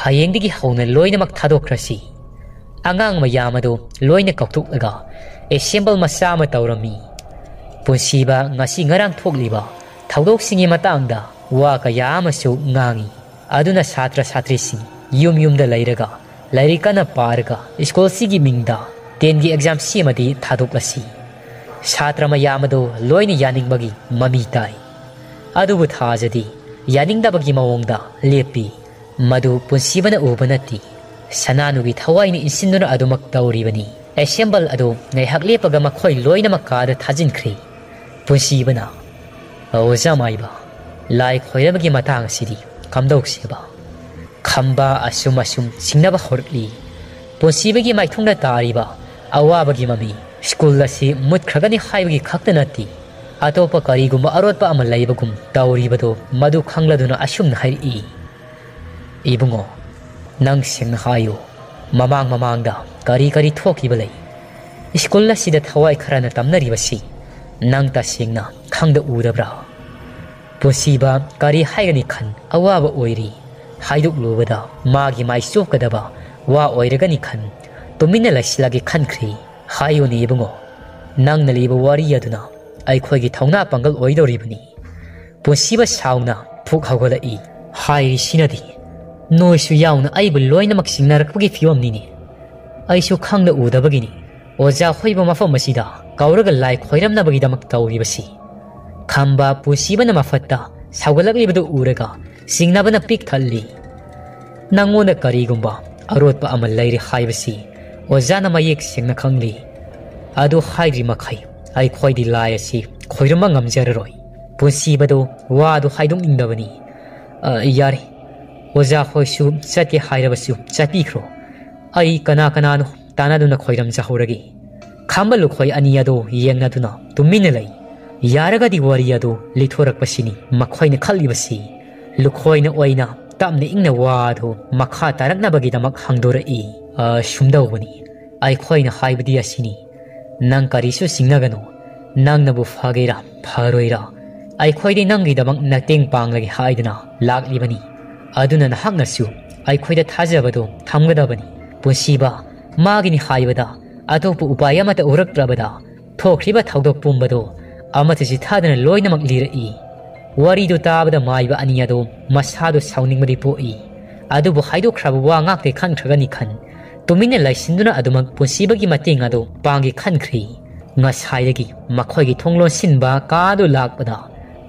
ꯍꯌꯦꯡꯗꯒꯤ ꯍꯧꯅ ꯂꯣꯏꯅꯃꯛ ꯊꯥꯗꯣꯛꯈ꯭ꯔꯁꯤ꯫" ꯑꯉꯥꯡ ꯃꯌꯥꯝ ꯑꯗꯨ ꯂꯣꯏꯅ ꯀꯧꯊꯣꯛꯂꯒ ꯑꯦꯁꯦꯝꯕꯜ ꯃꯆꯥ ꯑꯃ ꯇꯧꯔꯝꯃꯤ꯫ ꯄꯨꯟꯁꯤꯕ ꯉꯁꯤ ꯉꯔꯥꯡ ꯊꯣꯛꯂꯤꯕ ꯊꯧꯗꯣꯛꯁꯤꯡꯒꯤ ꯃꯇꯥꯡꯗ ꯋꯥ ꯀꯌꯥ ꯑꯃꯁꯨ ꯉꯥꯡꯉꯤ꯫ ꯑꯗꯨꯅ ꯁꯥꯇ꯭ꯔ ꯁꯥꯇ꯭ꯔꯤꯁꯤꯡ ꯌꯨꯝ ꯌꯨꯝꯗ ꯂꯩꯔꯒ ꯂꯥꯏꯔꯤꯛ ꯀꯟꯅ ꯄꯥꯔꯒ ꯁ꯭ꯀꯨꯜꯁꯤꯒꯤ ꯃꯤꯡꯗ ꯇꯦꯟꯒꯤ ꯑꯦꯛꯖꯥꯝ ꯁꯤꯃꯗꯤ ꯊꯥꯗꯣꯛꯂꯁꯤ꯫ ꯁꯥꯇ꯭ꯔ ꯃꯌꯥꯝ ꯑꯗꯨ ꯂꯣꯏꯅ ꯌꯥꯅꯤꯡꯕꯒꯤ ꯃꯃꯤ ꯇꯥꯏ꯫ ꯑꯗꯨꯕꯨ ꯊꯥꯖꯗꯤ ꯌꯥꯅꯤꯡꯗꯕꯒꯤ ꯃꯑꯣꯡꯗ ꯂꯦꯞꯄꯤ꯫ ꯃꯗꯨ ꯄꯨꯟꯁꯤꯕꯅ ꯎꯕ ꯅꯠꯇꯦ꯫ ꯁꯅꯥꯅꯨꯒꯤ ꯊꯋꯥꯏꯅ ꯏꯟꯁꯤꯟꯗꯨꯅ ꯑꯗꯨꯃꯛ ꯇꯧꯔꯤꯕꯅꯤ꯫ ꯑꯦꯁꯦꯝꯕꯜ ꯑꯗꯨ ꯉꯥꯏꯍꯥꯛ ꯂꯦꯞꯄꯒ ꯃꯈꯣꯏ ꯂꯣꯏꯅꯃꯛ ꯀꯥꯗ ꯊꯥꯖꯤꯟꯈ꯭ꯔꯦ꯫ ꯄꯨꯟꯁꯤꯕꯅ, "ꯑꯣꯖꯥ ꯃꯥꯏꯕ, ꯂꯥꯏ ꯈꯣꯏꯔꯝꯕꯒꯤ ꯃꯇꯥꯡ ꯑꯁꯤꯗꯤ ꯀꯝꯗꯧꯁꯦꯕ?" ꯈꯝꯕ ꯑꯁꯨꯝ ꯑꯁꯨꯝ ꯁꯤꯡꯅꯕ ꯍꯧꯔꯛꯂꯤ꯫ ꯄꯨꯟꯁꯤꯕꯒꯤ ꯃꯥꯏꯊꯣꯡꯗ ꯇꯥꯔꯤꯕ ꯑꯋꯥꯕꯒꯤ ꯃꯃꯤ ꯁ꯭ꯀꯨꯜ ꯑꯁꯤ ꯃꯨꯠꯈ꯭ꯔꯒꯅꯤ ꯍꯥꯏꯕꯒꯤ ꯈꯛꯇ ꯅꯠꯇꯦ, ꯑꯇꯣꯞꯄ ꯀꯔꯤꯒꯨꯝꯕ ꯑꯔꯣꯠꯄ ꯑꯃ ꯂꯩꯕꯒꯨꯝ ꯇꯧꯔꯤꯕꯗꯣ ꯃꯗꯨ ꯈꯪꯂꯗꯨꯅ ꯑꯁꯨꯝꯅ ꯍꯥꯏꯔꯛꯏ, "ꯏꯕꯨꯡꯉꯣ, ꯅꯪ ꯁꯦꯡꯅ ꯍꯥꯏꯌꯨ, ꯃꯃꯥꯡ ꯃꯃꯥꯡꯗ ꯀꯔꯤ ꯀꯔꯤ ꯊꯣꯛꯈꯤꯕ ꯂꯩ? ꯁ꯭ꯀꯨꯜ ꯑꯁꯤꯗ ꯊꯋꯥꯏ ꯈꯔꯅ ꯇꯝꯅꯔꯤꯕꯁꯤ ꯅꯪ ꯇꯁꯦꯡꯅ ꯈꯪꯗ ꯎꯗꯕ꯭ꯔꯥ?" ꯄꯨꯟꯁꯤꯕ ꯀꯔꯤ ꯍꯥꯏꯒꯅꯤ ꯈꯟ ꯑꯋꯥꯕ ꯑꯣꯏꯔꯤ꯫ ꯍꯥꯏꯗꯣꯛꯂꯨꯕꯗ ꯃꯥꯒꯤ ꯃꯥꯏ ꯆꯣꯞꯀꯗꯕ ꯋꯥ ꯑꯣꯏꯔꯒꯅꯤ ꯈꯟ ꯇꯨꯃꯤꯟꯅ ꯂꯩꯁꯤꯜꯂꯒꯦ ꯈꯟꯈ꯭ꯔꯤ꯫ "ꯍꯥꯏꯌꯨꯅꯦ ꯏꯕꯨꯡꯉꯣ, ꯅꯪꯅ ꯂꯤꯕ ꯋꯥꯔꯤ ꯑꯗꯨꯅ ꯑꯩꯈꯣꯏꯒꯤ ꯊꯧꯅꯥ ꯄꯥꯡꯒꯜ ꯑꯣꯏꯗꯧꯔꯤꯕꯅꯤ꯫" ꯄꯨꯟꯁꯤꯕ ꯁꯥꯎꯅ ꯐꯨꯛ ꯍꯧꯒꯠꯂꯛꯏ꯫ "ꯍꯥꯏꯔꯤꯁꯤꯅꯗꯤ ꯅꯣꯏꯁꯨ ꯌꯥꯎꯅ ꯑꯩꯕꯨ ꯂꯣꯏꯅꯃꯛ ꯁꯤꯡꯅꯔꯛꯄꯒꯤ ꯐꯤꯕꯝꯅꯤꯅꯦ꯫ ꯑꯩꯁꯨ ꯈꯪꯗ ꯎꯗꯕꯒꯤꯅꯤ ꯑꯣꯖꯥ ꯍꯣꯏꯕꯨ ꯃꯐꯝ ꯑꯁꯤꯗ ꯀꯧꯔꯒ ꯂꯥꯏ ꯈꯣꯏꯔꯝꯅꯕꯒꯤꯗꯃꯛ ꯇꯧꯔꯤꯕꯁꯤ꯫" ꯈꯝꯕ ꯄꯨꯟꯁꯤꯕꯅ ꯃꯐꯠꯇ ꯁꯧꯒꯠꯂꯛꯂꯤꯕꯗꯨ ꯎꯔꯒ ꯆꯤꯡꯅꯕꯅ ꯄꯤꯛ ꯊꯜꯂꯤ꯫ "ꯅꯪꯉꯣꯟꯗ ꯀꯔꯤꯒꯨꯝꯕ ꯑꯔꯣꯠꯄ ꯑꯃ ꯂꯩꯔꯦ ꯍꯥꯏꯕꯁꯤ ꯑꯣꯖꯥꯅ ꯃꯌꯦꯛ ꯁꯦꯡꯅ ꯈꯪꯂꯤ꯫ ꯑꯗꯨ ꯍꯥꯏꯗ꯭ꯔꯤ ꯃꯈꯩ ꯑꯩꯈꯣꯏꯗꯤ ꯂꯥꯏ ꯑꯁꯤ ꯈꯣꯏꯔꯝꯕ ꯉꯝꯖꯔꯔꯣꯏ꯫" ꯄꯨꯟꯁꯤꯕꯗꯨ ꯋꯥꯗꯨ ꯍꯥꯏꯗꯣꯛꯅꯤꯡꯗꯕꯅꯤ꯫ "ꯑ, ꯌꯥꯔꯦ, ꯑꯣꯖꯥ ꯍꯣꯏꯁꯨ ꯆꯠꯀꯦ ꯍꯥꯏꯔꯕꯁꯨ ꯆꯠꯄꯤꯈ꯭ꯔꯣ꯫ ꯑꯩ ꯀꯅꯥ ꯀꯅꯥꯅꯣ ꯇꯥꯟꯅꯗꯨꯅ ꯈꯣꯏꯔꯝꯖꯍꯧꯔꯒꯦ꯫" ꯈꯝꯕ ꯂꯨꯈꯣꯏ ꯑꯅꯤ ꯑꯗꯨ ꯌꯦꯡꯅꯗꯨꯅ ꯇꯨꯃꯤꯟꯅ ꯂꯩ꯫ ꯌꯥꯔꯒꯗꯤ ꯋꯥꯔꯤ ꯑꯗꯨ ꯂꯤꯊꯣꯔꯛꯄꯁꯤꯅꯤ ꯃꯈꯣꯏꯅ ꯈꯜꯂꯤꯕꯁꯤ꯫ ꯂꯨꯈꯣꯏꯅ ꯑꯣꯏꯅ ꯇꯞꯅ ꯏꯪꯅ ꯋꯥ ꯑꯗꯨ ꯃꯈꯥ ꯇꯥꯔꯛꯅꯕꯒꯤꯗꯃꯛ ꯍꯪꯗꯣꯔꯛꯏ꯫ "ꯑ, ꯁꯨꯝꯗꯧꯕꯅꯤ꯫ ꯑꯩꯈꯣꯏꯅ ꯍꯥꯏꯕꯗꯤ ꯑꯁꯤꯅꯤ꯫ ꯅꯪ ꯀꯔꯤꯁꯨ ꯆꯤꯡꯅꯒꯅꯨ꯫ ꯅꯪꯅꯕꯨ ꯐꯒꯦꯔꯥ ꯐꯔꯣꯏꯔꯥ, ꯑꯩꯈꯣꯏꯗꯤ ꯅꯪꯒꯤꯗꯃꯛ ꯃꯇꯦꯡ ꯄꯥꯡꯂꯒꯦ ꯍꯥꯏꯗꯨꯅ ꯂꯥꯛꯂꯤꯕꯅꯤ꯫ ꯑꯗꯨꯅ ꯅꯍꯥꯛꯅꯁꯨ ꯑꯩꯈꯣꯏꯗ ꯊꯥꯖꯕꯗꯨ ꯊꯝꯒꯗꯕꯅꯤ꯫" ꯄꯨꯟꯁꯤꯕ ꯃꯥꯒꯤꯅꯤ ꯍꯥꯏꯕꯗ ꯑꯇꯣꯞꯄ ꯎꯄꯥꯏ ꯑꯃꯠꯇ ꯎꯔꯛꯇ꯭ꯔꯕꯗ ꯊꯣꯛꯈ꯭ꯔꯤꯕ ꯊꯧꯗꯣꯛ ꯄꯨꯝꯕꯗꯨ ꯑꯃꯠꯇ ꯆꯤꯊꯗꯅ ꯂꯣꯏꯅꯃꯛ ꯂꯤꯔꯛꯏ꯫ ꯋꯥꯔꯤꯗꯨ ꯇꯥꯕꯗ ꯃꯥꯏꯕ ꯑꯅꯤ ꯑꯗꯨ ꯃꯁꯥꯗꯨ ꯁꯥꯎꯅꯤꯡꯕꯗꯤ ꯄꯣꯛꯏ꯫ ꯑꯗꯨꯕꯨ ꯍꯥꯏꯗꯣꯛꯈ꯭ꯔꯕ ꯋꯥ ꯉꯥꯛꯇ ꯈꯟꯈ꯭ꯔꯒꯅꯤ ꯈꯟ, ꯇꯨꯃꯤꯟꯅ ꯂꯩꯁꯤꯟꯗꯨꯅ ꯑꯗꯨꯃꯛ ꯄꯨꯟꯁꯤꯕꯒꯤ ꯃꯇꯦꯡ ꯑꯗꯨ ꯄꯥꯡꯒꯦ ꯈꯟꯈ꯭ꯔꯤ꯫ ꯉꯁꯥꯏꯗꯒꯤ ꯃꯈꯣꯏꯒꯤ ꯊꯣꯡ ꯂꯣꯟꯁꯤꯟꯕ ꯀꯥꯗꯨ ꯂꯥꯛꯄꯗ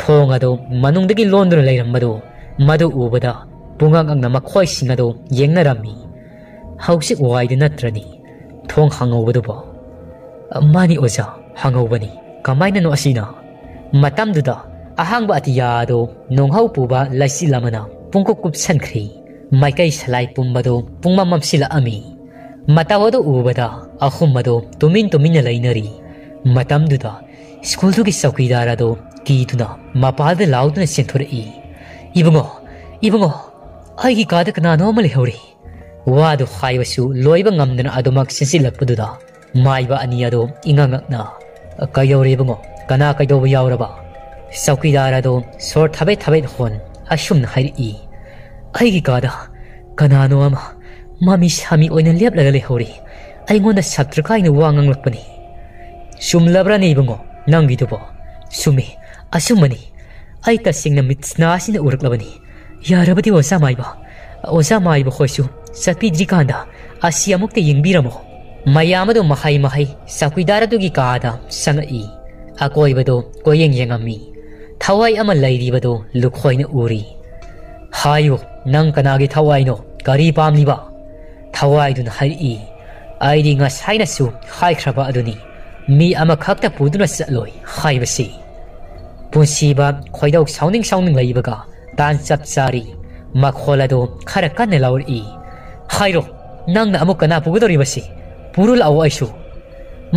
ꯊꯣꯡ ꯑꯗꯨ ꯃꯅꯨꯡꯗꯒꯤ ꯂꯣꯟꯗꯨꯅ ꯂꯩꯔꯝꯕꯗꯨ ꯃꯗꯨ ꯎꯕꯗ ꯄꯨꯡꯉꯛ ꯉꯛꯅ ꯃꯈꯣꯏꯁꯤꯡ ꯑꯗꯨ ꯌꯦꯡꯅꯔꯝꯃꯤ꯫ "ꯍꯧꯖꯤꯛ ꯋꯥꯏꯗꯨ ꯅꯠꯇ꯭ꯔꯅꯤ ꯊꯣꯡ ꯍꯥꯡꯍꯧꯕꯗꯨꯕꯣ?" "ꯃꯥꯅꯤ ꯑꯣꯖꯥ, ꯍꯥꯡꯍꯧꯕꯅꯤ꯫ ꯀꯃꯥꯏꯅꯅꯣ ꯑꯁꯤꯅ?" ꯃꯇꯝꯗꯨꯗ ꯑꯍꯥꯡꯕ ꯑꯇꯤꯌꯥꯗꯨ ꯅꯣꯡꯍꯧ ꯄꯨꯕ ꯂꯩꯆꯤꯜ ꯑꯃꯅ ꯄꯨꯡꯀꯨꯞ ꯀꯨꯞꯁꯟꯈ꯭ꯔꯤ꯫ ꯃꯥꯏꯀꯩ ꯁꯂꯥꯏ ꯄꯨꯝꯕꯗꯨ ꯄꯨꯡꯃꯝ ꯃꯝꯁꯤꯜꯂꯛꯑꯝꯃꯤ꯫ ꯃꯇꯧ ꯑꯗꯨ ꯎꯕꯗ ꯑꯍꯨꯝ ꯑꯗꯨ ꯇꯨꯃꯤꯟ ꯇꯨꯃꯤꯟꯅ ꯂꯩꯅꯔꯤ꯫ ꯃꯇꯝꯗꯨꯗ ꯁ꯭ꯀꯨꯜꯗꯨꯒꯤ ꯆꯧꯀꯤꯗꯥꯔ ꯑꯗꯨ ꯀꯤꯗꯨꯅ ꯃꯄꯥꯜꯗ ꯂꯥꯎꯗꯨꯅ ꯆꯦꯟꯊꯣꯔꯛꯏ꯫ "ꯏꯕꯨꯡꯉꯣ, ꯏꯕꯨꯡꯉꯣ, ꯑꯩꯒꯤ ꯀꯥꯗ ꯀꯅꯥꯅꯣ ꯑꯃ ꯂꯩꯍꯧꯔꯤ!" ꯋꯥꯗꯨ ꯍꯥꯏꯕꯁꯨ ꯂꯣꯏꯕ ꯉꯝꯗꯅ ꯑꯗꯨꯃꯛ ꯆꯦꯟꯁꯤꯜꯂꯛꯄꯗꯨꯗ ꯃꯥꯏꯕ ꯑꯅꯤ ꯑꯗꯨ ꯏꯉꯛ ꯉꯛꯅ, "ꯀꯩꯗꯧꯔꯦ ꯏꯕꯨꯡꯉꯣ? ꯀꯅꯥ ꯀꯩꯗꯧꯕ ꯌꯥꯎꯔꯕ?" ꯆꯧꯀꯤꯗꯥꯔ ꯑꯗꯨ ꯁꯣꯔ ꯊꯕꯦꯠ ꯊꯕꯦꯠ ꯍꯣꯟ ꯑꯁꯨꯝꯅ ꯍꯥꯏꯔꯛꯏ, "ꯑꯩꯒꯤ ꯀꯥꯗ ꯀꯅꯥꯅꯣ ꯑꯃ ꯃꯃꯤ ꯁꯥꯃꯤ ꯑꯣꯏꯅ ꯂꯦꯞꯂꯒ ꯂꯩꯍꯧꯔꯤ꯫ ꯑꯩꯉꯣꯟꯗ ꯁꯞꯇ꯭ꯔ ꯀꯥꯏꯅ ꯋꯥ ꯉꯥꯡꯂꯛꯄꯅꯤ꯫" "ꯆꯨꯝꯂꯕ꯭ꯔꯥꯅꯦ ꯏꯕꯨꯡꯉꯣ ꯅꯪꯒꯤꯗꯨꯕꯣ?" "ꯆꯨꯝꯃꯤ, ꯑꯆꯨꯝꯕꯅꯤ꯫ ꯑꯩ ꯇꯁꯦꯡꯅ ꯃꯤꯠꯁꯅꯥ ꯑꯁꯤꯅ ꯎꯔꯛꯂꯕꯅꯤ꯫ ꯌꯥꯔꯕꯗꯤ ꯑꯣꯖꯥ ꯃꯥꯏꯕ, ꯑꯣꯖꯥ ꯃꯥꯏꯕ ꯈꯣꯏꯁꯨ ꯆꯠꯄꯤꯗ꯭ꯔꯤꯀꯥꯟꯗ ꯑꯁꯤ ꯑꯃꯨꯛꯇ ꯌꯦꯡꯕꯤꯔꯝꯃꯣ꯫" ꯃꯌꯥꯝ ꯑꯗꯨ ꯃꯍꯩ ꯃꯍꯩ ꯆꯧꯀꯤꯗꯥꯔ ꯑꯗꯨꯒꯤ ꯀꯥꯗ ꯆꯪꯉꯛꯏ꯫ ꯑꯀꯣꯏꯕꯗꯨ ꯀꯣꯏꯌꯦꯡ ꯌꯦꯡꯉꯝꯃꯤ꯫ ꯊꯋꯥꯏ ꯑꯃ ꯂꯩꯔꯤꯕꯗꯨ ꯂꯨꯈꯣꯏꯅ ꯎꯔꯤ꯫ "ꯍꯥꯏꯌꯨ, ꯅꯪ ꯀꯅꯥꯒꯤ ꯊꯋꯥꯏꯅꯣ? ꯀꯔꯤ ꯄꯥꯝꯂꯤꯕ?" ꯊꯋꯥꯏꯗꯨꯅ ꯍꯥꯏꯔꯛꯏ, "ꯑꯩꯗꯤ ꯉꯁꯥꯏꯅꯁꯨ ꯍꯥꯏꯈ꯭ꯔꯕ ꯑꯗꯨꯅꯤ, ꯃꯤ ꯑꯃꯈꯛꯇ ꯄꯨꯗꯨꯅ ꯆꯠꯂꯣꯏ ꯍꯥꯏꯕꯁꯤ꯫" ꯄꯨꯟꯁꯤꯕ ꯈꯣꯏꯗꯧ ꯁꯥꯎꯅꯤꯡ ꯁꯥꯎꯅꯤꯡ ꯂꯩꯕꯒ ꯇꯥꯟ ꯆꯞ ꯆꯥꯔꯤ꯫ ꯃꯈꯣꯜ ꯑꯗꯨ ꯈꯔ ꯀꯟꯅ ꯂꯥꯎꯔꯛꯏ, "ꯍꯥꯏꯔꯣ, ꯅꯪꯅ ꯑꯃꯨꯛ ꯀꯅꯥ ꯄꯨꯒꯗꯧꯔꯤꯕꯁꯤ? ꯄꯨꯔꯨ ꯂꯥꯛꯑꯣ ꯑꯩꯁꯨ꯫"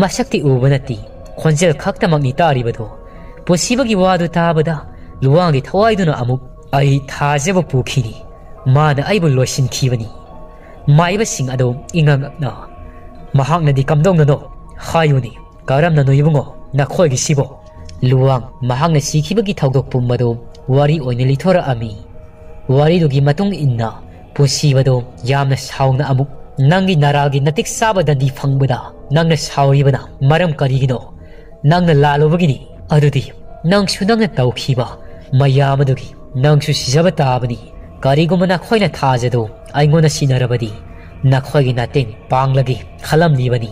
ꯃꯁꯛꯇꯤ ꯎꯕ ꯅꯠꯇꯦ, ꯈꯣꯟꯖꯦꯜ ꯈꯛꯇꯃꯛꯅꯤ ꯇꯥꯔꯤꯕꯗꯣ꯫ ꯄꯨꯟꯁꯤꯕꯒꯤ ꯋꯥꯗꯨ ꯇꯥꯕꯗ ꯂꯨꯋꯥꯡꯒꯤ ꯊꯋꯥꯏꯗꯨꯅ ꯑꯃꯨꯛ, "ꯑꯩ ꯊꯥꯖꯕ ꯄꯨꯈꯤꯅꯤ, ꯃꯥꯅ ꯑꯩꯕꯨ ꯂꯣꯏꯁꯤꯟꯈꯤꯕꯅꯤ꯫" ꯃꯥꯏꯕꯁꯤꯡ ꯑꯗꯨ ꯏꯉꯛ ꯉꯛꯅ, "ꯃꯍꯥꯛꯅꯗꯤ ꯀꯝꯗꯧꯅꯅꯣ? ꯍꯥꯏꯌꯨꯅꯦ, ꯀꯔꯝꯅꯅꯣ ꯏꯕꯨꯡꯉꯣ ꯅꯈꯣꯏꯒꯤꯁꯤꯕꯣ?" ꯂꯨꯋꯥꯡ ꯃꯍꯥꯛꯅ ꯁꯤꯈꯤꯕꯒꯤ ꯊꯧꯗꯣꯛ ꯄꯨꯝꯕꯗꯨ ꯋꯥꯔꯤ ꯑꯣꯏꯅ ꯂꯤꯊꯣꯔꯛꯑꯝꯃꯤ꯫ ꯋꯥꯔꯤꯗꯨꯒꯤ ꯃꯇꯨꯡ ꯏꯟꯅ ꯄꯨꯟꯁꯤꯕꯗꯣ ꯌꯥꯝꯅ ꯁꯥꯎꯅ ꯑꯃꯨꯛ, "ꯅꯪꯒꯤ ꯅꯔꯥꯜꯒꯤ ꯅꯇꯤꯛ ꯆꯥꯕ ꯗꯟꯗꯤ ꯐꯪꯕꯗ ꯅꯪꯅ ꯁꯥꯎꯔꯤꯕꯅ ꯃꯔꯝ ꯀꯔꯤꯒꯤꯅꯣ? ꯅꯪꯅ ꯂꯥꯜꯂꯨꯕꯒꯤꯅꯤ꯫ ꯑꯗꯨꯗꯤ ꯅꯪꯁꯨ ꯅꯪꯅ ꯇꯧꯈꯤꯕ ꯃꯌꯥꯝ ꯑꯗꯨꯒꯤ ꯅꯪꯁꯨ ꯁꯤꯖꯕ ꯇꯥꯕꯅꯤ꯫ ꯀꯔꯤꯒꯨꯝꯕ ꯅꯈꯣꯏꯅ ꯊꯥꯖꯗꯨ ꯑꯩꯉꯣꯟꯗ ꯁꯤꯟꯅꯔꯕꯗꯤ ꯅꯈꯣꯏꯒꯤ ꯅꯇꯦꯡ ꯄꯥꯡꯂꯒꯦ ꯈꯜꯂꯝꯂꯤꯕꯅꯤ꯫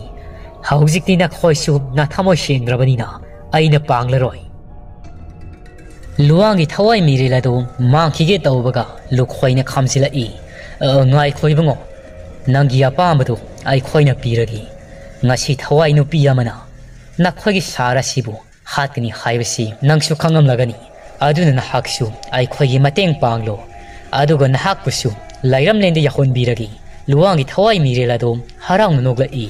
ꯍꯧꯖꯤꯛꯇꯤ ꯅꯈꯣꯏꯁꯨ ꯅꯊꯃꯣꯏ ꯁꯦꯡꯗ꯭ꯔꯕꯅꯤꯅ ꯑꯩꯅ ꯄꯥꯡꯂꯔꯣꯏ꯫" ꯂꯨꯋꯥꯡꯒꯤ ꯊꯋꯥꯏ ꯃꯤꯔꯦꯜ ꯑꯗꯨ ꯃꯥꯡꯈꯤꯒꯦ ꯇꯧꯕꯒ ꯂꯨꯈꯣꯏꯅ ꯈꯥꯝꯖꯤꯜꯂꯛꯏ, "ꯑ, ꯉꯥꯏꯈꯣ ꯏꯕꯨꯡꯉꯣ, ꯅꯪꯒꯤ ꯑꯄꯥꯝꯕꯗꯨ ꯑꯩꯈꯣꯏꯅ ꯄꯤꯔꯒꯦ꯫ ꯉꯁꯤ ꯊꯋꯥꯏ ꯅꯨꯄꯤ ꯑꯃꯅ ꯅꯈꯣꯏꯒꯤ ꯁꯍꯔ ꯑꯁꯤꯕꯨ ꯍꯥꯠꯀꯅꯤ ꯍꯥꯏꯕꯁꯤ ꯅꯪꯁꯨ ꯈꯪꯂꯝꯂꯒꯅꯤ꯫ ꯑꯗꯨꯅ ꯅꯍꯥꯛꯁꯨ ꯑꯩꯈꯣꯏꯒꯤ ꯃꯇꯦꯡ ꯄꯥꯡꯂꯣ, ꯑꯗꯨꯒ ꯅꯍꯥꯛꯄꯨꯁꯨ ꯂꯥꯏꯔꯝꯂꯦꯟꯗ ꯌꯥꯍꯣꯟꯕꯤꯔꯒꯦ꯫" ꯂꯨꯋꯥꯡꯒꯤ ꯊꯋꯥꯏ ꯃꯤꯔꯦꯜ ꯑꯗꯨ ꯍꯔꯥꯎꯅ ꯅꯣꯛꯂꯛꯏ꯫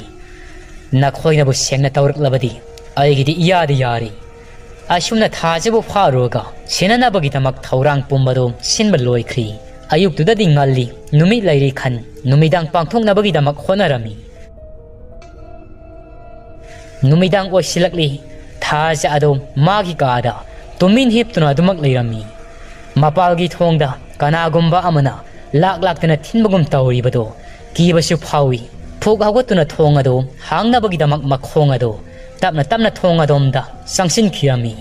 "ꯅꯈꯣꯏꯅꯕꯨ ꯁꯦꯡꯅ ꯇꯧꯔꯛꯂꯕꯗꯤ ꯑꯩꯒꯤꯗꯤ ꯏꯌꯥꯗ ꯌꯥꯔꯦ꯫" ꯑꯁꯨꯝꯅ ꯊꯥꯖꯕ ꯐꯥꯔꯨꯔꯒ ꯁꯦꯟꯅꯅꯕꯒꯤꯗꯃꯛ ꯊꯧꯔꯥꯡ ꯄꯨꯝꯕꯗꯨ ꯁꯤꯟꯕ ꯂꯣꯏꯈ꯭ꯔꯤ꯫ ꯑꯌꯨꯛꯇꯨꯗꯗꯤ ꯉꯜꯂꯤ, ꯅꯨꯃꯤꯠ ꯂꯩꯔꯤ ꯈꯟ ꯅꯨꯃꯤꯗꯥꯡ ꯄꯥꯡꯊꯣꯛꯅꯕꯒꯤꯗꯃꯛ ꯍꯣꯠꯅꯔꯝꯃꯤ꯫ ꯅꯨꯃꯤꯗꯥꯡ ꯑꯣꯏꯁꯤꯜꯂꯛꯂꯤ꯫ ꯊꯥꯖ ꯑꯗꯨ ꯃꯥꯒꯤ ꯀꯥꯗ ꯇꯨꯃꯤꯟ ꯍꯤꯞꯇꯨꯅ ꯑꯗꯨꯃꯛ ꯂꯩꯔꯝꯃꯤ꯫ ꯃꯄꯥꯜꯒꯤ ꯊꯣꯡꯗ ꯀꯅꯥꯒꯨꯝꯕ ꯑꯃꯅ ꯂꯥꯛ ꯂꯥꯛꯇꯅ ꯊꯤꯟꯕꯒꯨꯝ ꯇꯧꯔꯤꯕꯗꯨ ꯀꯤꯕꯁꯨ ꯐꯥꯎꯏ꯫ ꯐꯨꯛ ꯍꯧꯒꯠꯇꯨꯅ ꯊꯣꯡ ꯑꯗꯨ ꯍꯥꯡꯅꯕꯒꯤꯗꯃꯛ ꯃꯈꯣꯡ ꯑꯗꯨ ꯇꯞꯅ ꯇꯞꯅ ꯊꯣꯡ ꯑꯗꯣꯝꯗ ꯆꯪꯁꯤꯟꯈꯤꯔꯝꯃꯤ꯫